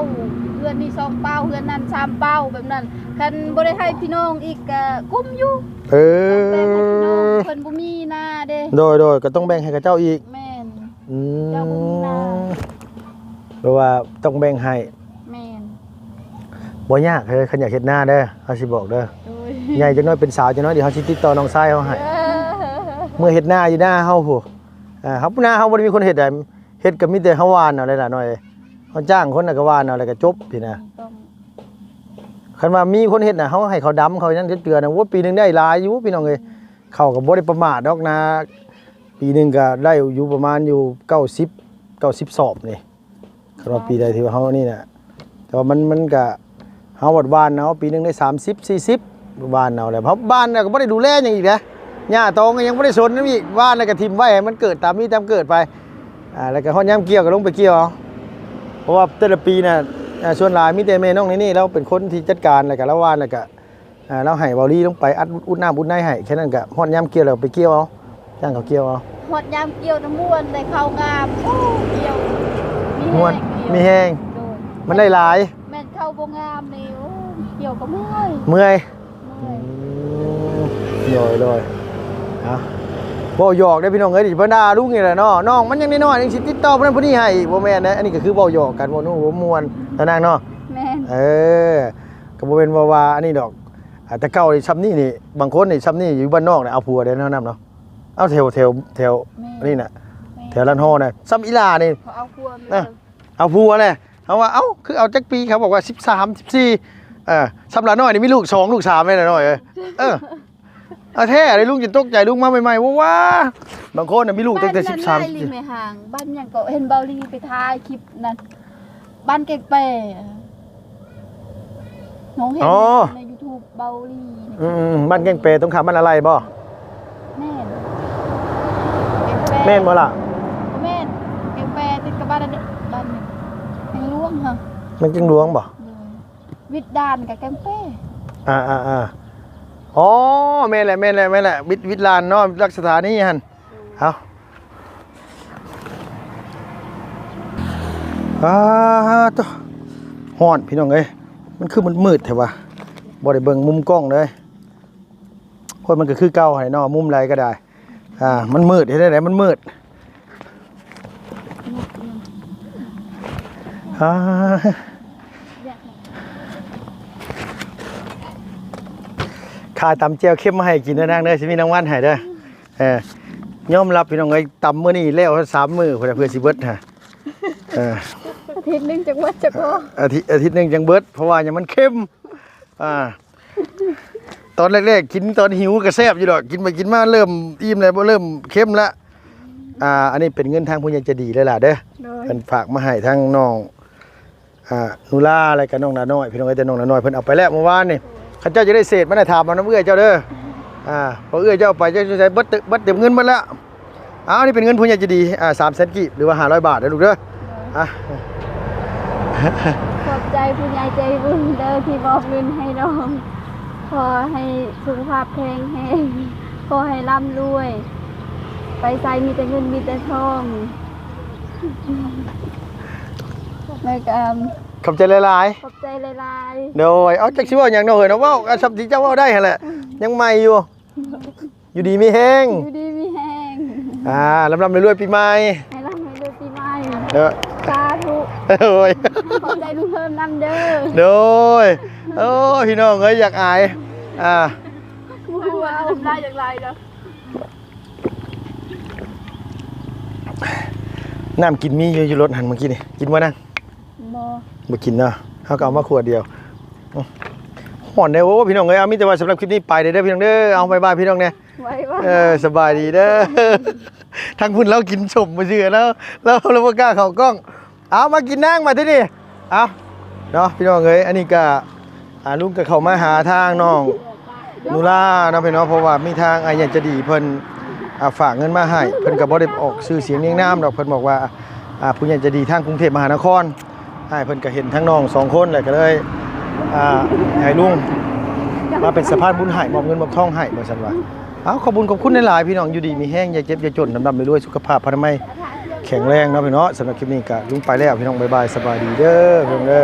ເຮືອນນີ້ສອງເປົາ ເຮືອນນັ້ນສາມເປົາ ແບບນັ້ນ. ຄັນບໍ່ໄດ້ໃຫ້ພີ່ນ້ອງອີກກໍກຸ້ມຢູ່. ເອີ ແບ່ງໃຫ້ພີ່ນ້ອງ ເພິ່ນບໍ່ມີນາເດ້. ໂດຍໆ ກໍຕ້ອງແບ່ງໃຫ້ເຂົາເຈົ້າອີກ. ແມ່ນ. ອືມ ເຈົ້າບໍ່ມີນາ ແປວ່າຕ້ອງແບ່ງໃຫ້. ແມ່ນ. ບໍ່ຍາກເດີ ຄັນຢາກເຮັດນາເດີ ເຮົາຊິບອກເດີ. ໂດຍ. ໃຫຍ່ຈັກໜ້ອຍ ເປັນສາວຈັກໜ້ອຍ ດຽວເຮົາຊິຕິດຕໍ່ນ້ອງຊາຍເຮົາໃຫ້. ເອີ ເມືອເຮັດນາຢູ່ນາເຮົາພຸ້ນ. ອ່າ ເຮົາ ນາເຮົາບໍ່ໄດ້ມີຄົນເຮັດໃດ ເຮັດກໍມີແຕ່ເຮົາຫວ່ານເອົາແຫຼະ ຫຼານນ້ອຍ. ເຮົາຈ້າງຄົນ ແລ້ວກໍຫວ່ານເອົາ ແລ້ວກໍຈົບ ຊີ້ນະ. ຕ້ອງ ຄັນວ່າມີຄົນເຮັດນະ ເຮົາໃຫ້ເຂົາດຳ ເຂົາຫຍັງເທື່ອໆນະ ໂອ້ຍ ປີໜຶ່ງໄດ້ຫຼາຍຢູ່ ພີ່ນ້ອງເອີຍ. ເຂົາກໍບໍ່ໄດ້ປະໝາດດອກນາ ປີໜຶ່ງກໍໄດ້ຢູ່ປະມານຢູ່ເກົ້າສິບ ເກົ້າສິບສອບນີ້ ຄັນວ່າປີໃດທີ່ວ່າເຮົານີ້ນະ. ແຕ່ວ່າມັນ ມັນກະ ເຮົາຫວ່ານເອົາ ປີໜຶ່ງໄດ້ສາມສິບ ສີ່ສິບ ຫວ່ານເອົາແລ້ວ. ເຮົາຫວ່ານແລ້ວກໍບໍ່ໄດ້ດູແລຫຍັງອີກເດ້ ຫຍ້າຕອງກໍຍັງບໍ່ໄດ້ສົນນຳອີກ ຫວ່ານແລ້ວກໍຖິ້ມໄວ້ໃຫ້ມັນເກີດຕາມມີຕາມເກີດໄປ. ອ່າ ແລ້ວກໍຮອດຍາມກ່ຽວກໍລົງໄປກ່ຽວເອົາ ເພາະວ່າແຕ່ລະປີນະ ອ່າ ສ່ວນຫຼາຍມີແຕ່ແມ່ນ້ອງນີ້ນີ້ ລາວເປັນຄົນທີ່ຈັດການ ແລ້ວກໍລາວຫວ່ານ ແລ້ວກໍ ອ່າ ລາວໃຫ້ເບົາລີລົງໄປອັດອຸດນ້ຳອຸດໃນໃຫ້ ແຄ່ນັ້ນກໍຮອດຍາມກ່ຽວແລ້ວໄປກ່ຽວເອົາ ຈ້າງເຂົາກ່ຽວເອົາ. ຮອດຍາມກ່ຽວນະມ່ວນ ໄດ້ເຂົ້າງາມ ໂອ້ ກ່ຽວມີແຮງ ມ່ວນ ກ່ຽວ ມີແຮງ. ໂດຍ. ມັນໄດ້ຫຼາຍ. ແມ່ນເຂົ້າບໍ່ງາມນີ້ ໂອ້ ກ່ຽວກໍເມື່ອຍ ເມື່ອຍ. ເມື່ອຍ. ອືມ ໂດຍໆ ເອົາ ເວົ້າຫຍອກເດ້ພີ່ນ້ອງເອີຍ ຊິມາດ່າລຸງນີ້ແຫຼະເນາະ. ນ້ອງມັນຍັງນ້ອຍໆ ຍັງຊິຕິດຕໍ່ຜູ້ນັ້ນຜູ້ນີ້ໃຫ້ອີກ ບໍ່ແມ່ນເດ້. ອັນນີ້ກໍຄືເວົ້າຫຍອກກັນ ເວົ້ານົວເວົ້າມ່ວນເນາະນາງເນາະ. ແມ່ນ. ເອີ ກໍບໍ່ແມ່ນວ່າ ວ່າອັນນີ້ດອກ. ອ່າ ແຕ່ເກົ່ານີ້ຊ່ຳນີ້ນີ້ ບາງຄົນນີ້ຊ່ຳນີ້ຢູ່ບ້ານນອກນີ້ເອົາຜົວໄດ້ເນາະ ນຳເນາະ. ເອົາແຖວ ແຖວ ແຖວ ແມ່ນ ອັນນີ້ນະ ແມ່ນ ແຖວລານຫໍ່ນະ ຊ່ຳອີ່ຫຼ້ານີ້ ເຂົາເອົາຜົວ ເອີ ເອົາຜົວແຫຼະ. ເຮົາວ່າ ເອົ້າ ຄືເອົາຈັກປີ? ເຂົາບອກວ່າສິບສາມ ສິບສີ່. ເອີ ຊ່ຳຫຼ້ານ້ອຍນີ້ມີລູກສອງ ລູກສາມແລ້ວນ້ອຍເອີຍ. ເອີ ເອົາແທ້ເດ້ ລຸງຈົນຕົກໃຈ ລຸງມາໃໝ່ໆ ວ້າ ບາງຄົນນະມີລູກຕັ້ງແຕ່ສິບສາມ ບ້ານນັ້ນນະ ແມ່ຮ່າງ ບ້ານຫຍັງເກາະ ເຫັນເບົາລີໄປຖ່າຍຄລິບນັ້ນ ບ້ານແກ້ງແປ ນ້ອງເຫັນ ອໍ ໃນຢູທູບເບົາລີ. ອືມ ບ້ານແກ້ງແປ ຕົງຂ້າມບ້ານອາໄລບໍ່? ແມ່ນ ແກ້ງແປ ແມ່ນບໍ່ລະ? ບໍ່ແມ່ນ ແກ້ງແປຕິດກັບບ້ານອັນນີ້ ບ້ານຫຍັງ ແກ້ງຫຼວງຫະ? ແມ່ນແກ້ງຫຼວງບໍ່? ໂດຍ ວິດດ່ານກັບແກ້ງແປ. ອ່າໆໆ ອໍ ແມ່ນແຫຼະ ແມ່ນແຫຼະ ແມ່ນແຫຼະ ວິດ ວິດດ່ານເນາະ ລັກສະຖານີຫັ້ນ. ເອົາ ອ່າໂຕ ຮ້ອນພີ່ນ້ອງເອີຍ ມັນຄືມືດໆແທ້ວະ ບໍ່ໄດ້ເບິ່ງມຸມກ້ອງເລີຍ. ໂອ້ຍ ມັນກໍຄືເກົ່າຫັ້ນເນາະ ມຸມໃດກໍໄດ້ ອ່າ ມັນມືດ ເຮັດແນວໃດມັນມືດ. ອ່າ ຂ້າຕຳແຈ່ວເຄັມມາໃຫ້ກິນເດີນາງເດີ ຊິມີລາງວັນໃຫ້ເດີ. ເອີ ຍອມຮັບພີ່ນ້ອງເອີຍ ຕຳມື້ນີ້ແລ້ວສາມມື້ພຸ້ນນະ ເພື່ອຊິເບິດຫະ. ເອີ ອາທິດໜຶ່ງຈັ່ງເບິດຈັກບໍ່? ອາທິດ ອາທິດໜຶ່ງຈັ່ງເບິດ ເພາະວ່າຫຍັງ ມັນເຄັມ. ອ່າ ຕອນແລກໆກິນ ຕອນຫິວກໍແຊບຢູ່ດອກ ກິນໄປກິນມາເລີ່ມອີ່ມແລ້ວ ບໍ່ ເລີ່ມເຄັມແລ້ວ. ອ່າ ອັນນີ້ເປັນເງິນທາງຜູ້ໃຫຍ່ໃຈດີເລີຍລະເດີ ໂດຍ ເພິ່ນຝາກມາໃຫ້ທາງນ້ອງ ອ່າ ນູລາ ແລ້ວກໍນ້ອງໜານ້ອຍ ພີ່ນ້ອງເອີຍ. ແຕ່ນ້ອງໜານ້ອຍເພິ່ນເອົາໄປແລ້ວມື້ວານນີ້ ຄັນເຈົ້າຢາກໄດ້ເສດມາ ໃຫ້ຖາມເອົານຳເອື້ອຍເຈົ້າເດີ. ອ່າ ເພາະເອື້ອຍເຈົ້າໄປ ເຈົ້າຢູ່ໃສ ເບິດ ເບິດເຕັມເງິນເບິດແລ້ວ. ອ້າວ ນີ້ເປັນເງິນຜູ້ໃຫຍ່ໃຈດີ ອ່າ ສາມແສນກີບ ຫຼືວ່າຫ້າຮ້ອຍບາດເດີລູກເດີ. ອ່າ ຂອບໃຈຜູ້ໃຫຍ່ໃຈບຸນເດີ ທີ່ມອບເງິນໃຫ້ນ້ອງ. ຂໍໃຫ້ສຸຂະພາບແຂງແຮງ ຂໍໃຫ້ລ່ຳລວຍ ໄປໃສມີແຕ່ເງິນມີແຕ່ທອງ ແລ້ວກໍ ຂອບໃຈຫຼາຍໆ ຂອບໃຈຫຼາຍໆ ໂດຍ ເອົາ ຈັກຊິເວົ້າຫຍັງເນາະເຮີຍເນາະ ເວົ້າ ອ່າ ສ່ຳທີ່ເຈົ້າເວົ້າໄດ້ຫັ້ນແຫຼະ ຍັງໃໝ່ຢູ່ ຢູ່ດີມີແຮງ ຢູ່ດີມີແຮງ ອ່າ ລ່ຳໆລວຍໆປີໃໝ່ ໃຫ້ລ່ຳໃຫ້ລວຍປີໃໝ່ ເອີ ສາທຸ ໂດຍ ຂອບໃຈລຸງເພີ່ມນຳເດີ ໂດຍ ໂອ້ ພີ່ນ້ອງເອີຍ ຢາກອາຍ ອ່າ ບໍ່ຮູ້ວ່ານ້ຳລາຍຢາກໄຫຼເດີ ນ້ຳກິນມີຢູ່ ຢູ່ລົດຫັ້ນເມື່ອກີ້ນີ້ ກິນບໍ່ນາງ? ບໍ່ ບໍ່ກິນເນາະ ເຮົາກໍເອົາມາຂວດດຽວ ຮ້ອນເດ້. ໂອ້ ພີ່ນ້ອງເອີຍ ເອົາ ມີແຕ່ວ່າສຳລັບຄລິບນີ້ໄປເດີ ເດີພີ່ນ້ອງເດີ ເອົາ ບາຍບາຍພີ່ນ້ອງແດ່ ບາຍບາຍ ເອີ ສະບາຍດີເດີ ທາງພຸ້ນລາວກິນສົ້ມຊື່ໆ ແລ້ວ ລາວ ລາວບໍ່ກ້າເຂົ້າກ້ອງ ເອົາ ມາກິນນາງ ມາທີ່ນີ້ ເອົາ ເນາະ ພີ່ນ້ອງເອີຍ ອັນນີ້ກໍ ອ່າ ລຸງກໍເຂົ້າມາຫາທາງນ້ອງນຸລາເນາະ ພີ່ນ້ອງ ເພາະວ່າມີທາງອ້າຍໃຫຍ່ໃຈດີເພິ່ນ ອ່າ ຝາກເງິນມາໃຫ້ ເພິ່ນກໍບໍ່ໄດ້ອອກຊື່ສຽງນຽງນາມດອກ ເພິ່ນບອກວ່າ ອ່າ ຜູ້ໃຫຍ່ໃຈດີທາງກຸງເທບມະຫານະຄອນ ອ້າຍເພິ່ນກໍເຫັນທາງນ້ອງສອງຄົນ ແລ້ວກໍເລີຍ ອ່າ ໃຫ້ລຸງມາເປັນສະພານບຸນໃຫ້ ມອບເງິນມອບທອງໃຫ້ ວ່າຊັ້ນວ່າ. ເອົາ ຂອບບຸນຂອບຄຸນຫຼາຍໆ ພີ່ນ້ອງ ຢູ່ດີມີແຮງ ຢ່າເຈັບຢ່າຈົນ ລ່ຳໆລວຍໆ ສຸຂະພາບພະນາໄມແຂງແຮງເນາະ ພີ່ນ້ອງເນາະ. ສຳລັບຄລິບນີ້ກໍລຸງໄປແລ້ວ ພີ່ນ້ອງ ບາຍບາຍ ສະບາຍດີເດີ ພີ່ນ້ອງເດີ.